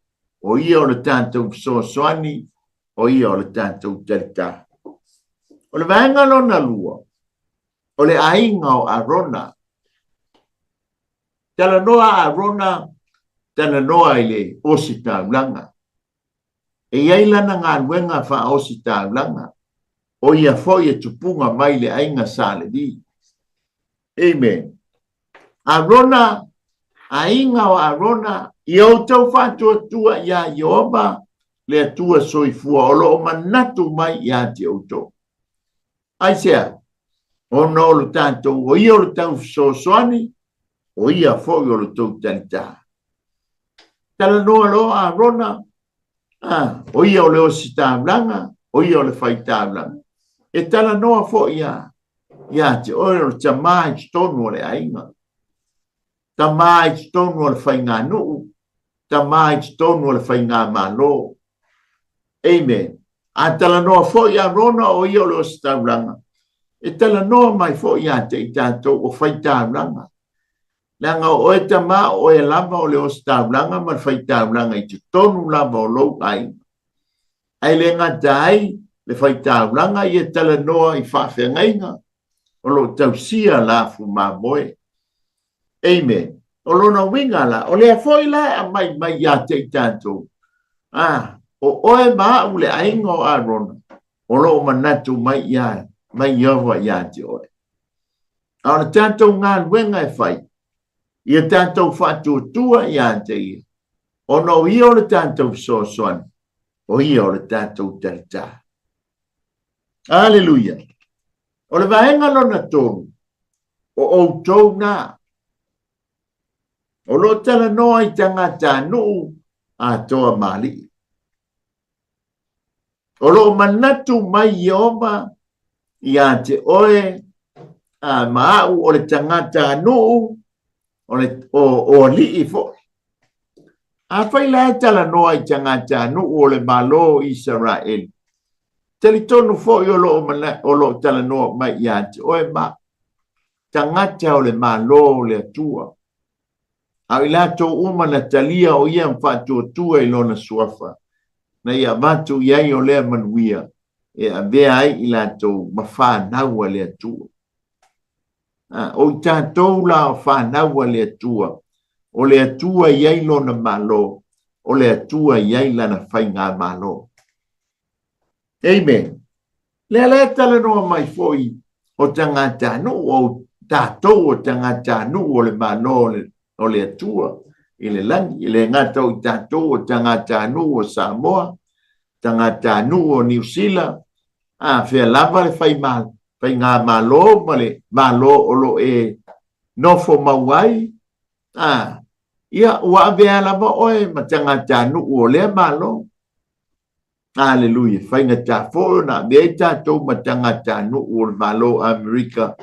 o ia o le tatou fesoasoani, o ia o le tatou talitā. O le vaega lona lua, o le aiga o Arona. Talanoa Arona, talanoa i le ositaulaga. E i ai lana galuega faaositaulaga, o ia foi e tupuga mai le aiga sa Levi. Amen. Arona, aiga o Arona, ia outou faatuatua iā Ieova le Atua soifua o lo o manatu mai ia te outou. Aisea? Ona o lo tatou, o ia o le tau fesoasoani, o ia foi o lo tou talitā. Talanoa loa Arona, a, o ia o le ositaulaga, o ia o le faitaulaga. E talanoa foi ia, ia te oe o le tamā i totonu o le aiga. Tamā i totonu o le faiganuu, tamā i totonu o le faigamalo. Amen. A talanoa foi Arona o ia o le ositaulaga, e talanoa mai foi ia te i tatou o faitaulaga. Leaga o oe tamā o oe lava o le ositaulaga ma le faitaulaga i totonu lava o lou aiga. Ae le gata ai le faitaulaga ia talanoa i faafeagaiga o lo o tausia lafu mamoe. Amen. O lona uiga la, o lea foi la e aumai mai ia te i tatou, a, o oe ma au le aiga o Arona, o lo o manatu mai ia, mai Ieova ia te oe. A o le tatou galuega e fai, Ia tatou faatuatua ia te Ia, ona o Ia o le tatou fesoasoani, o Ia o le tatou talitā. Aleluia! O le vaega lona tolu, o outou na, o lo o talanoa i tagatanuu atoa ma alii. O lo o manatu mai Ieova ia te oe a ma au o le tagatanuu o, le, o, o alii foi. Afai la e talanoa i tagatanuu o le Malo o Isaraeli, talitonu foi o lo o, mana, o lo o talanoa mai ia te oe ma tagata o le Malo o le Atua. A o i latou uma na talia o ia ma faatuatua i lona suafa, na ia avatu i ai o lea manuia e avea ai i latou ma fanau a le Atua. A, o i tatou la o fanau a le Atua, o le Atua i ai lona Malo, o le Atua i ai lana faigamalo. Amen. Lea la e talanoa mai foi o tagatanuu, o tatou o tagatanuu o le Malo o le Atua i le lagi, e le gata o i tatou o tagatanuu o Samoa, tagatanuu o Niu Sila, a fea lava le faigamalo ma le Malo o lo e nofo mau ai, a, ia ua avea lava oe ma tagatanuu o lea Malo. Aleluia. Faigata foi ona avea ai tatou ma tagatanuu o le Malo o Amerika.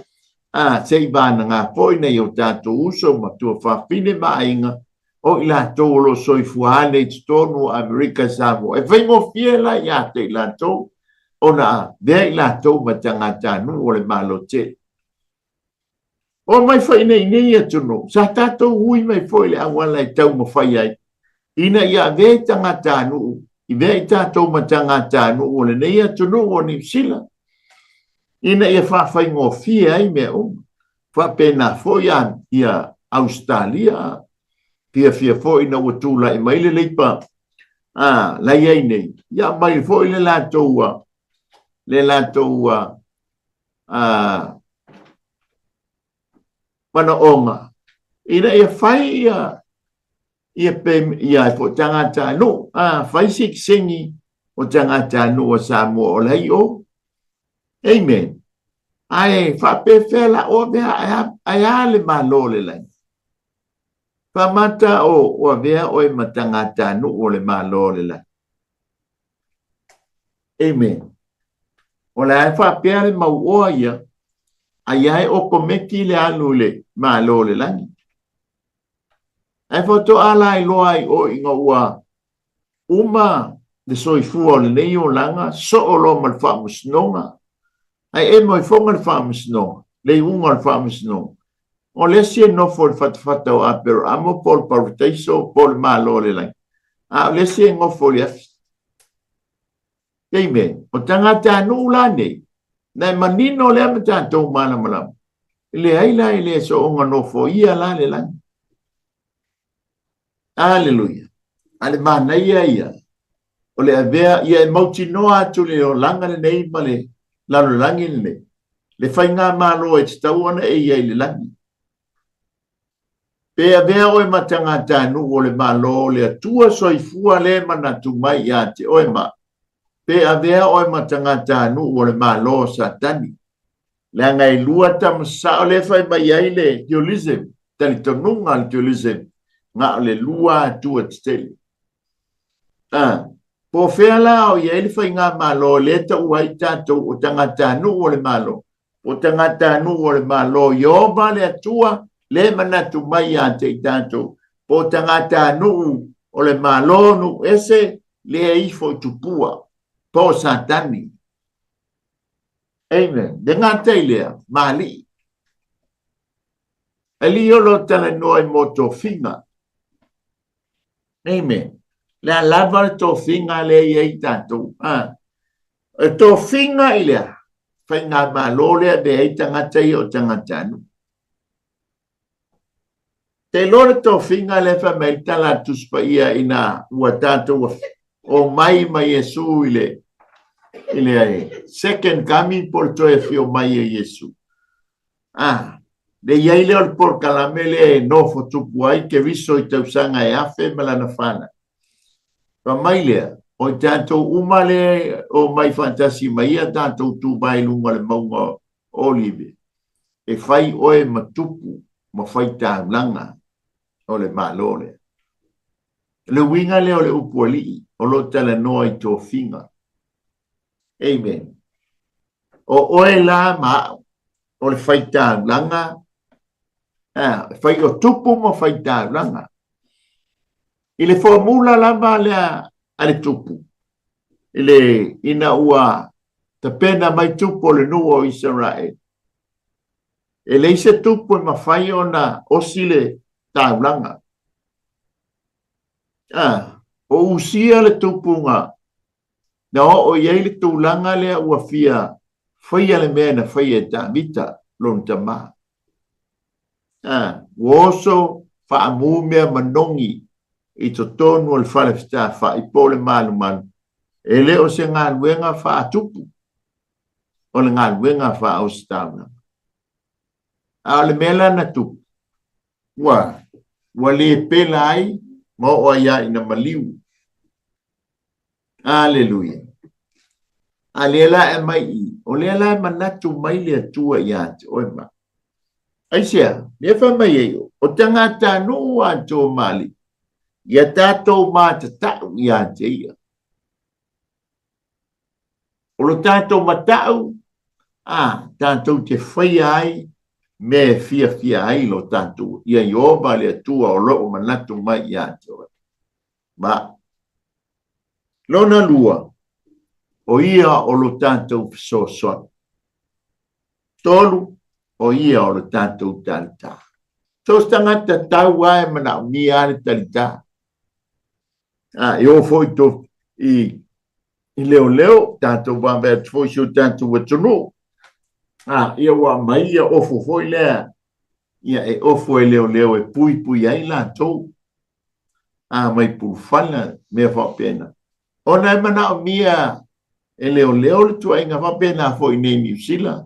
A, se i vanaga foi nai o tatou uso ma tuafafine ma aiga o i latou o lo o soifua ane i totonu o Amerika i Samoa. E faigofie la ia te i latou ona avea i latou ma tagatanuu o le Malo tele. O mai foi nei nei atunuu, sa tatou ui mai foi le auala e taumafai ai, ina ia avea i tagatanuu, i vea i tatou ma tagatanuu o lenei atunuu o Niu Sila, ina ia faafaigofie ai mea uma. Faapena foi a ia Ausetalia, fiafia foi ina ua tulai mai le Leipa a la i ai nei, ia aumai foi le latou le latou manaoga ina ia fai ia ia pe ia foi tagatanuu a fai sitiseni o tagatanuu a Samoa o la i o. Amen. Ae faapefea la o avea ae a le Malo o le lagi? Faamata o o avea oe ma tagatanuu o le Malo o le lagi. Amen. O le a e faapea le mauoa ia, ai a e okomeki le alu i le Malo o le lagi. Ae faatoa la iloa ai oe ina ua uma le soifua o lenei olaga, soo loa ma le faamasinoga, ae emo ai foga le faamasinoga, le iuga o le faamasinoga. O le isi e nofo i le fatafata o Aperamo po o le parataiso po o le Malo o le lagi, a o le isi e nofo i le afi. Amen. O tagatanuu la nei, na e manino lea ma tatou malamalama. E leai la e le soonga nofoia la le lagi. Aleluia. A le manaia ia, o le avea, ia e mautinoa atu le olaga lenei ma le lalolagi lenei, le faigamalo e tatau ona e i ai i le lagi. Pe avea oe ma tagatanuu o le Malo o le Atua soifua le manatu mai ia te oe ma pe avea oe ma tagatanuu o le Malo o Satani. Leaga e lua tama sao lea e fai mai ai le dualism, talitonuga o le dualism, na o le lua Atua tetele. A, po o fea la o i ai le faigamalo lea e taua ai tatou o tagatanuu o le Malo, o tagatanuu o le Malo, Ieova le Atua le manatu mai ia te i tatou, po o tagatanuu o le Malo nuu ese lea ifo i tupua, po o Satani. Amen. Le gata i lea, ma alii. Alii o lo talanoa i mo tofiga. Amen. Le a lava le tofiga lea i ai tatou. Ah. E tofiga i lea, faigamalo lea e ai tagata ia o tagatanuu. Te iloa le tofiga lea fai mai le tala a le Tusi Paia ina ua tatou o mai ma Iesu i le i le second coming po o le toe afio mai o Iesu. Ah. Le i ai lea o le polokalame lea e nofo tupu ai Keriso i tausaga e afe ma lana fanau. Fai mai lea, o i tatou uma lea e omai faatasi ma ia tatou tuvae i luga o le mauga o Olive, e fai oe ma tupu ma faitaulaga o le Malo lea. O le uiga lea o le upu alii o lo o talanoa i tofiga. Amen. O oe la ma au, o le faitaulaga, fai o tupu ma faitaulaga. I le formula lava lea a le tupu, i le ina ua tapena mai tupu o le nuu o Isaraele, e leai se tupu e mafai ona osi le taulaga. O Usia le tupuga na oo i ai le tulaga lea ua fia faia le mea na faia e Tavita lona tama. Ua oso faamu mea manogi i totonu o le fale fetafa'i po o le malumalu, e le o se galuega faatupu, o le galuega faaositaulaga. A o le mea la na tupu, ua le pela ai ma oo ai lava ina maliu. Aleluia. A lea la e aumai i, o lea la e manatu mai le Atua ia te oe ma. Aisea, lea fai mai ai, o tagatanuu atoa ma alii, ia tatou matatau ia te ia. O lo tatou matau, a, tatou te faia ai mea e fiafia ai lo tatou, ia Ieova le Atua o lo o manatu mai ia te oe. Ma lona lua, o ia o lo tatou fesoasoani. Tolu, o ia o lo tatou talitā. So se tagata tau lava e manaomia lava le talitā. A, e oo foi to, i, i leoleo, tatou vaavaai atu foi i si o tatou atunuu. A, ia ua aumai ia ofo foi lea, ia e ofo e leoleo e puipui ai latou. A mai pulufana, mea faapena. Ona e manaomia e leoleo le tuaiga faapena foi i nei Niu Sila.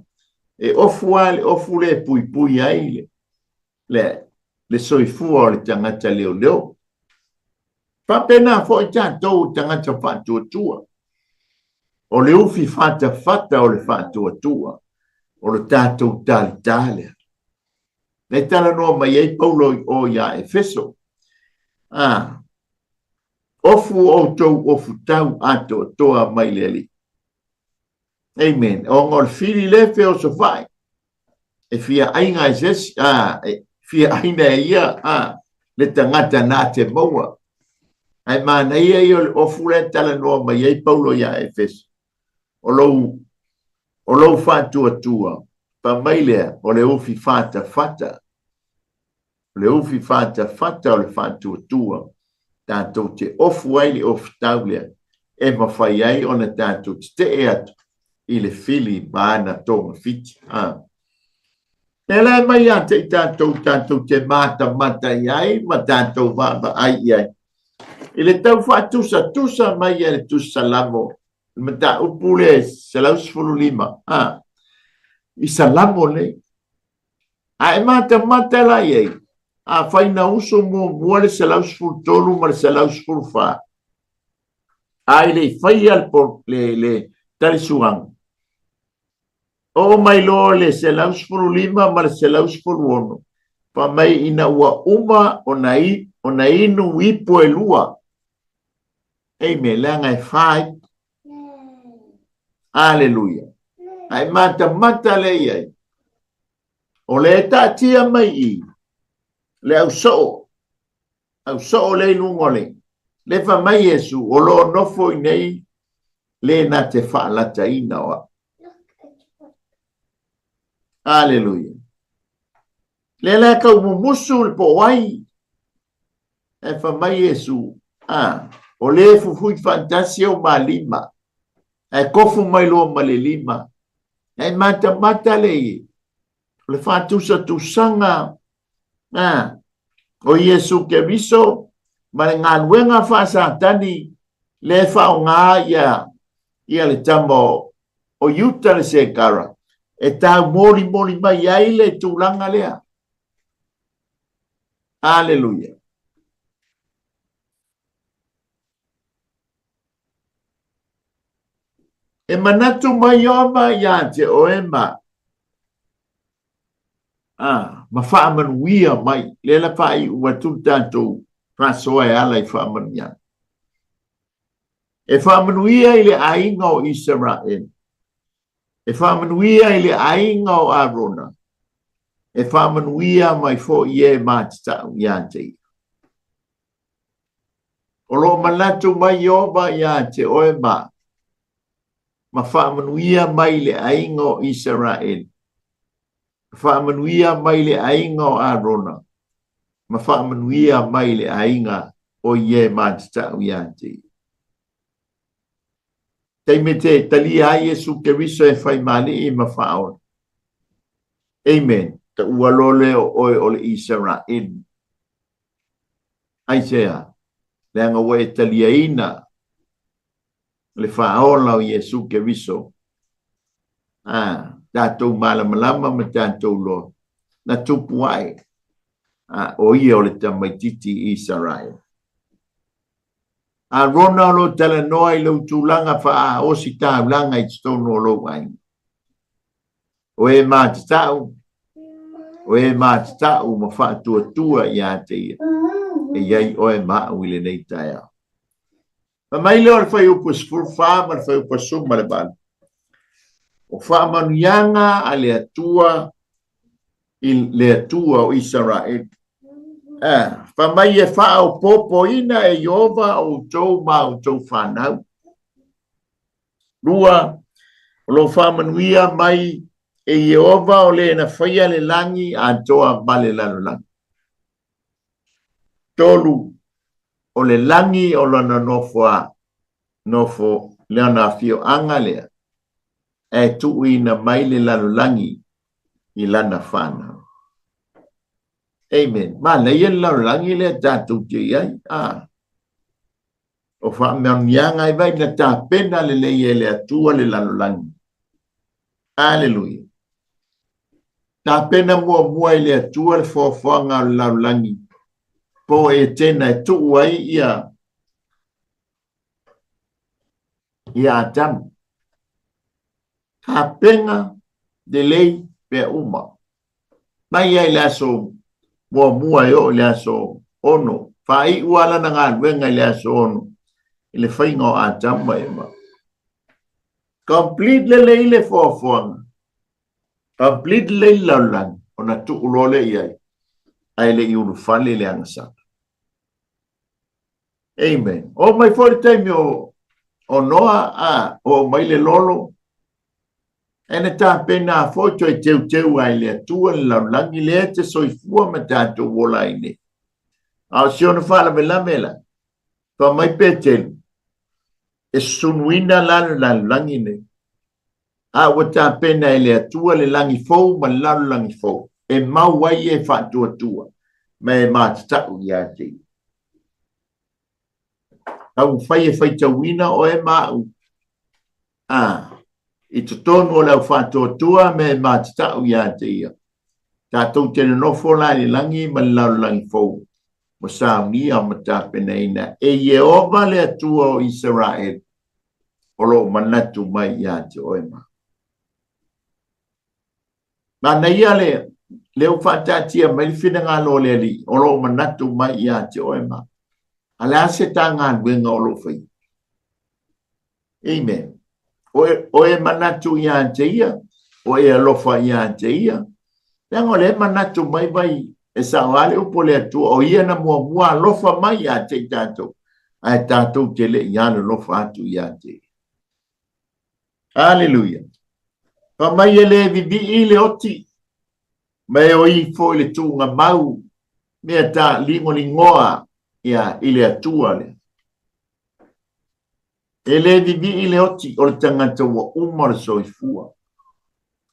E ofu lava le ofu lea e puipui ai le, le, le soifua o le tagata leoleo. Faapena foi tatou tagata faatuatua. O le ufi fatafata o le faatuatua, o le tatou talitā lea. E talanoa mai ai Paulo i o iā Efeso. A, ofu outou ofutau atoatoa mai le Alii. Amen. Ona o le fili le feosofai, e fia aiga e se isi, a, e fia aina e ia, a, le tagata na te maua. Ae manaia ia o le ofu lea e talanoa mai ai Paulo iā Efeso. O lou, o lou faatuatua, fai mai lea, o le ufi fatafata. O le ufi fatafata o le faatuatua, tatou te ofu ai le ofutau lea, e mafai ai ona tatou tetee atu i le fili ma ana togafiti. Ha. Lea la e mai ia te i tatou, tatou te matamata i ai ma tatou vaavaai i ai. I le tau faatusatusa mai e le Tusi Salamo, le mataupu lea 115, ha, i Salamo nei. A e matamata la i ai, afai na uso muamua le 113 ma le 114, a e le i faia le, le, le talisuaga, oo mai loa le 115 ma le 116, fai mai ina ua uma ona, i, ona inu ipu e lua. Amen, leaga e fa ipu. Aleluia. A e matamata lea i ai. O lea e taatia mai i le au soo, au soo lea i luga o le, le fai mai Iesu, o lo o nofo i nei le na te faalataina o au. Aleluia. Lea la e tau mumusu le po o ai. Ae fai mai Iesu, a, o le fuifui faatasi au ma lima, ae kofu mai loa ma le lima. Ae matamata le i, o le faatusatusaga, a, o Iesu Keriso ma le galuega faa-Satani lea e faaaoga ia, ia le tama o, o Iuta le Sekara. E taumolimoli mai ai le tulaga lea. Aleluia. E manatu mai Ieova ia te oe ma ma faamanuia mai. Lea la faaiu atu le tatou faasoa e ala i faamanuiaga. E faamanuia i le aiga o Isaraelu. E faamanuia i le aiga o Arona. E faamanuia mai foi e matatau ia te ia. O lo o manatu mai Ieova ia te oe ma faamanuia mai le aiga o Isaraelu, faamanuia mai le aiga o Arona, ma faamanuia mai le aiga o ie matatau ia te ia. Taimi te talia ai Iesu Keriso e fai ma Alii ma Faaola. Amen. Taua loa lea o oe o le Isaraelu. Aisea? Leaga ua e taliaina le Faaola o Iesu Keriso, a tatou malamalama ma tatou loa, na tupu ae, a, o ia o le tamaititi i Isaraelu. Arona o lo o talanoa i lou tulaga faa-ositaulaga i totonu o lou aiga. O e matatau, o e matatau ma faatuatua ia te ia, e i ai oe ma au i lenei taeao. Fai mai lea o le fuaiupu 14 ma le fuaiupu 18, O faamanuiaga a le Atua i le Atua o Isaraelu. Fai mai e faaopoopoina e Ieova outou ma outou fanau. Lua, o lo o faamanuia mai e Ieova o le na faia le lagi atoa ma le lalolagi. Tolu, o le lagi o lona nofoa, nofo, lona afioaga lea, ae tuuina mai le lalolagi i lana fanau. Amen. Manaia le lalolagi lea tatou te i ai. Ah. O faamanuiaga ai vai na tapena lelei e le Atua le lalolagi. Aleluia. Tapena muamua e le Atua le foafoaga o le lalolagi po o Etena e tuu ai ia ia Atamu. Tapena lelei mea uma. Mai ai le aso muamua e oo i le aso ono. Faaiu lava lana galuega i le aso ono i le faiga o Atamu ma Eva. Complete lelei le foafoaga. Complete lelei le lalolagi ona tuu loa lea i ai ae le i ulufale le agasala. Amen. Oo mai foi le taimi o Noa, a, oo mai le lolo, ae na tapena foi toe teuteu ai le Atua le lalolagi lea e te soifua ma tatou ola ai nei. A o si ona faalavelave la, fai mai Petelu, e sunuina la le lalolagi nei, a ua tapena e le Atua le lagi fou ma le lalolagi fou, e mau ai e faatuatua ma e matatau ia te ia. Taumafai e faitauina oe ma au, a, i totonu o le au faatuatua me e matatau ia te ia. Tatou te nonofo la i le lagi ma le lalolagi fou, ua saunia ma tapenaina e Ieova le Atua o Isaraelu, o lo o manatu mai ia te oe ma. Manaia le lea ua faataatia mai le finagalo o le Alii o lo o manatu mai ia te oe ma. A le a se ta galuega o lo o faia? Amen. O e manatu ia te ia, o e alofa ia te ia. Leaga o lea e manatu mai vai e sao lava le upu o le Atua, o ia na muamua alofa mai ia te i tatou, ae tatou te le i alolofa atu ia te ia. Aleluia. Fai mai e le vivii le oti, ma e oi foi le tuugamau, mea ta ligoligoa ia i le Atua lea. E le vivii le oti o le tagata ua uma le soifua.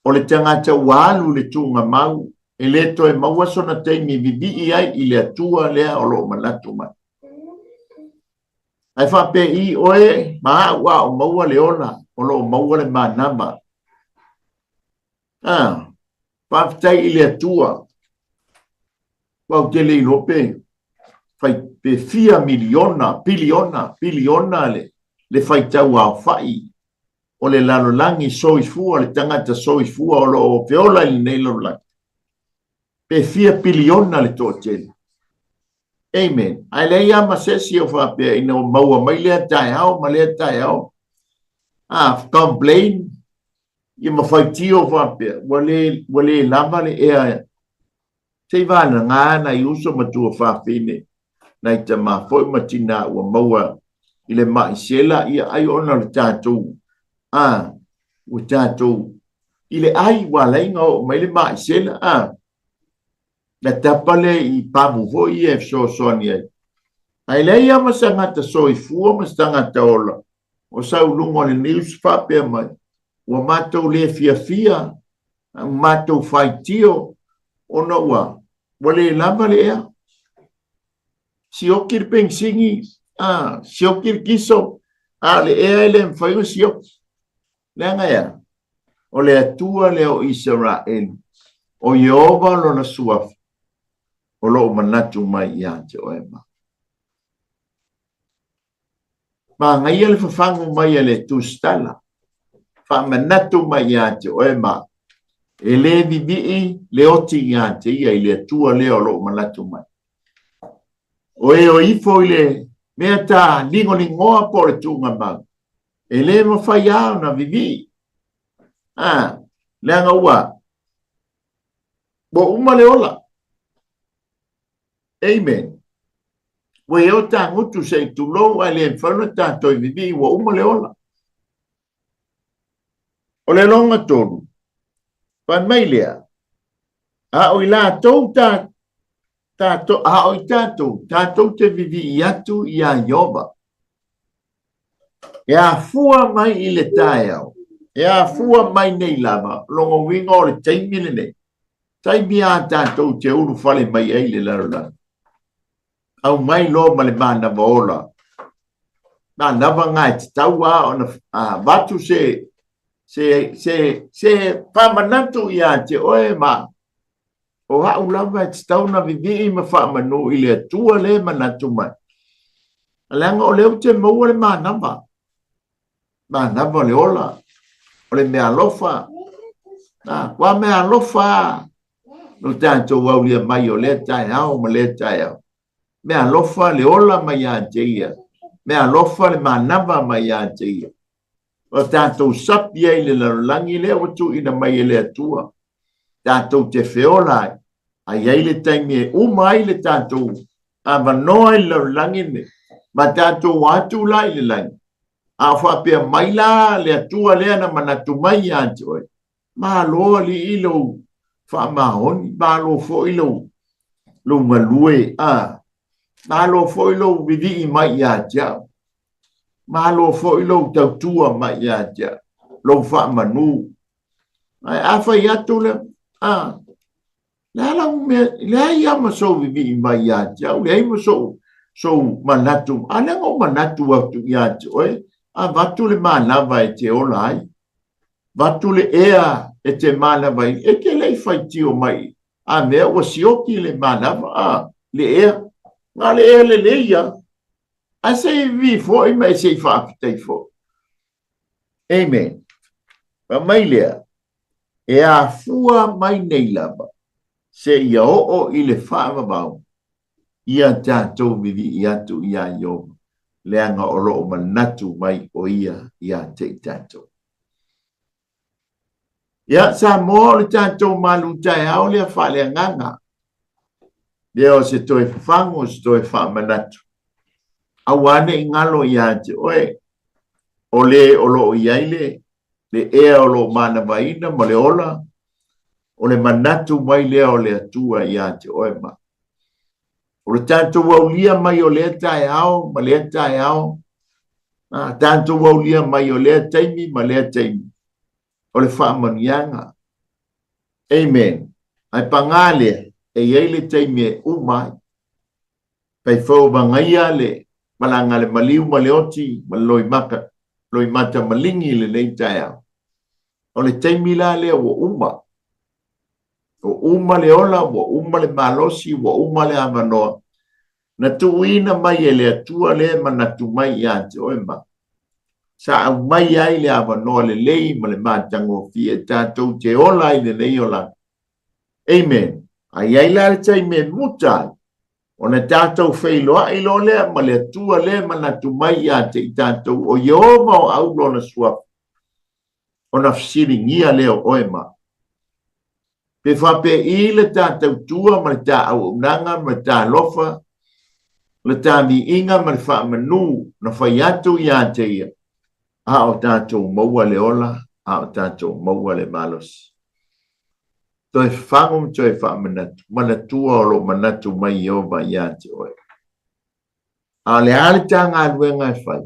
O le tagata ua alu i le tuugamau, e le toe maua sona taimi e vivii ai i le Atua lea o lo o manatu mai. Ae faapei oe ma au a o maua le ola, o lo o maua le manama. Ah, faafetai i le Atua. Ua ou te le iloa pe fai pe fia miliona, piliona, piliona le, le faitau aofai o le lalolagi soifua, le tagata soifua o lo o feola i lenei lalolagi. Pe fia piliona le toatele. Amen. Ae leai lava ma se isi o faapea ina ua maua mai lea taeao ma lea taeao. Ah, complain, ia ma faitio faapea, ua le, ua le lava le ea. Se i vanaga nai uso ma tuafafine, nai tama foi ma tinā ua maua i le ma'i sela, ia ai ona o le tatou, a, ua tatou, i le ai ua ala ai ona oo mai le ma'i sela, a, na tapa lea i pamu foi ia e fesoasoani ai. Ae leai lava ma se tagata soifua ma se tagata ola o sau i luga o le news faapea mai, ua matou le fiafia, ua matou faitio ona ua ua le lava le ea. Sioki le penisini, a, sioki le kiso, a o le ea e le mafai ona sioki. Leaga e a? O le Atua lea o Isaraelu, o Ieova lona suafa, o lo o manatu mai ia te oe ma. Manaia le fafagu mai a le tusitala, faamanatu mai ia te oe ma e le vivii le oti ia te ia i le Atua lea o lo o manatu mai. O e o ifo i le mea ta ligoligoa po o le tuugamau, e le mafai lava ona vivii. A, leaga ua, ua uma le ola. Amen. Ua i o tagutu se i tulou ae le mafai ona tatou i vivii ua uma le ola. O le longa tolu, fai mai lea, a o i latou ta, tatou, a o i tatou, tatou te vivii atu iā Ieova. E afua mai i le taeao, e afua mai nei lava, lona uiga o le taimi lenei, taimi a tatou te ulufale mai ai i le lalolagi. Aumai loa ma le manava ola, manava na e tatau lava ona avatu se, se, se, se faamanatu ia te oe ma O au lava e tatau ona vivii ma faamanu i le Atua lea e manatu mai. Leaga o lea ou te maua le manava. Manava o le ola, o le meaalofa. A, kua meaalofa lo tatou aulia mai o lea taeao ma lea taeao. Meaalofa le ola mai ia te ia. Meaalofa le manava mai ia te ia. O tatou sapi ai i le lalolagi lea ua tuuina mai e le Atua, tatou te feola ai, a i ai le taimi e uma ai le tatou avanoa i le lalolagi lenei, ma tatou o atu la i le lagi, a o faapea mai la le Atua lea na manatu mai ia te oe, Malo alii lou faamaoni, malo foi lou, lou galue, a, malo foi lou vivii mai ia te au, malo foi lou tautua mai ia te au, lou faamanu. Ae a fai atu le, a, le a lau mea, leai lava ma sou vivii mai ia te au, leai ma sou, sou manatu, a lea na ou manatu atu ia te oe, avatu le manava e te ola ai, avatu le ea e te manava ai, e te le i faitio mai, a mea ua sioki le manava, a, le ea, na o le ea lelei ia, ae se i vivii foi ma e se i faafetai foi. Amen. Fai mai lea, e afua mai nei lava seia oo i le faavavau ia tatou vivii atu iā Ieova, leaga o lo o manatu mai o ia ia te i tatou. Ia, Samoa, o le tatou malu taeao lea faaleagaga. Lea o se toe fafagu, o se toe faamanatu. Aua ne i galo ia te oe, o le o lo o i ai le, le ea o lo o manavaina ma le ola, o le manatu mai lea o le Atua ia te oe ma. O le tatou aulia mai o lea taeao ma lea taeao, a, tatou aulia mai o lea taimi ma lea taimi, o le faamanuiaga. Amen. Ae pagā lea, e i ai le taimi e uma ai. Fai foi o magaia le malaga a le maliu ma le oti ma le loimata, loimata maligi i lenei taeao. O le taimi la lea ua uma. Ua uma le ola, ua uma le malosi, ua uma le avanoa, na tuuina mai e le Atua lea e manatu mai ia te oe ma sa aumai ai le avanoa lelei ma le matagofie e tatou te ola ai lenei olaga. Amen. A i ai la le taimi e muta ai, ona tatou feiloai loa lea ma le Atua lea e manatu mai ia te i tatou o Ieova o au lona suafa, ona fesiligia lea o oe ma au. Pe faapei le ta tautua ma le ta auaunaga ma le ta alofa, le ta viiga ma le faamanu na fai atu ia te ia, a o tatou maua le ola, a o tatou maua le malosi. Toe fagu ma toe faamanatu, manatua o lo o manatu mai Ieova ia te oe. A o le a le ta galuega e fai?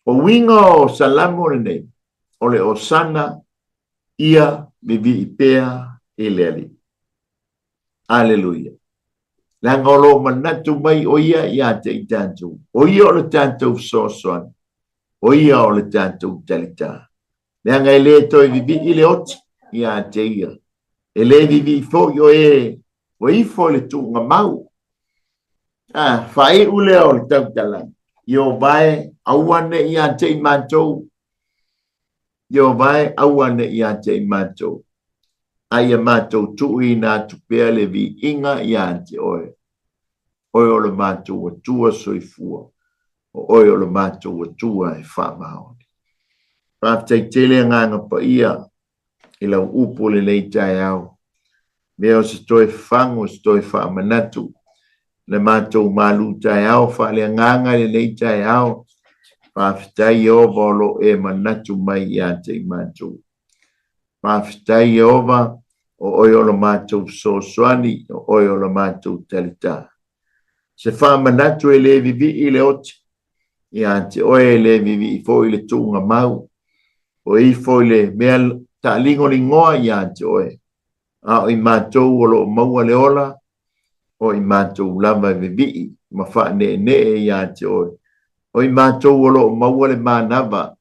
O uiga o Salamo lenei, o le Osana ia vivii pea i le Alii. Aleluia. Leaga o lo o manatu mai o ia ia te i tatou. O ia o le tatou fesoasoani. O ia o le tatou talitā. Leaga e le toe vivii le oti ia te ia. E le vivii foi o e ua ifo i le tuugamau. A, faaiu lea o le tautalaga. Ieova e, aua ne i ia te i matou. Ieova e, aua ne i ia te i matou. A ia matou tuuina atu pea le viiga ia te oe. Oe o le matou Atua soifua, o oe o le matou Atua e faamaoni. Faafetai tele Agaga Paia i lau upu o lenei taeao. Mea o se toe fagu, o se toe faamanatu, le matou malu taeao faaleagaga i lenei taeao. Faafetai Ieova o lo o e manatu mai ia te i matou. Faafetai Ieova, o oe o lo matou fesoasoani, o oe o lo matou talitā. Se faamanatu e le vivii le oti, ia te oe e le vivii foi le tuugamau, o ifo i le mea taaligoligoa ia te oe, a o i matou o lo o maua le ola, o i matou lava e vivii ma faaneenee ia te oe, o i matou o lo o maua le manava,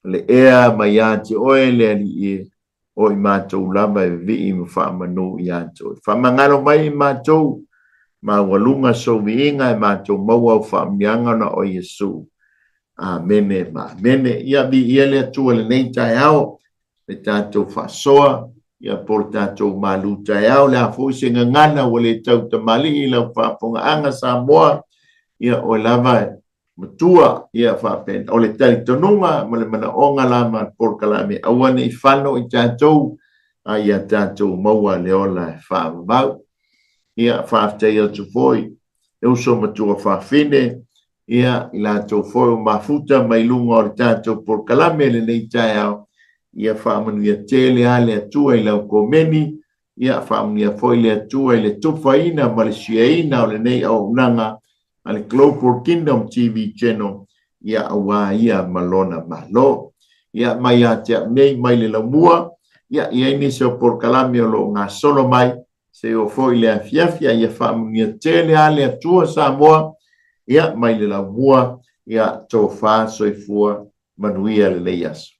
le ea mai ia te oe le Alii e, o i matou lava e vivii ma faamanu ia te oe. Faamagalo mai i matou, maualuga sou viiga e matou maua au faamanuiaga ona o Iesu. Amene ma amene. Ia viia le Atua i lenei taeao, le tatou faasoa, ia po o le tatou malu taeao, le a foi se gagana ua le tautamalii i lau faafofogaaga Samoa, ia oe lava e matua, ia faapena. O le talitonuga ma le manaoga lava o le polokalame, aua ne i fano i tatou, a ia tatou maua le ola e faavavau. Ia, faafetai atu foi e uso matua fafine, ia, i latou foi o mafuta mai luga o le tatou polokalame lenei taeao, ia faamanuia tele a le Atua i lau komeni, ia faamanuia foi le Atua i le tufaina ma le siaina o lenei auaunaga a le Global Kingdom TV Channel, ia aua ia ma lona Malo. Ia mai ia te au nei mai le laumua, ia i ai nisi o polokalame o lo o gasolo mai, se oo foi le afiafi, a ia faamanuia tele a le Atua Samoa, ia mai le laumua, ia tofa soifua manuia lenei aso.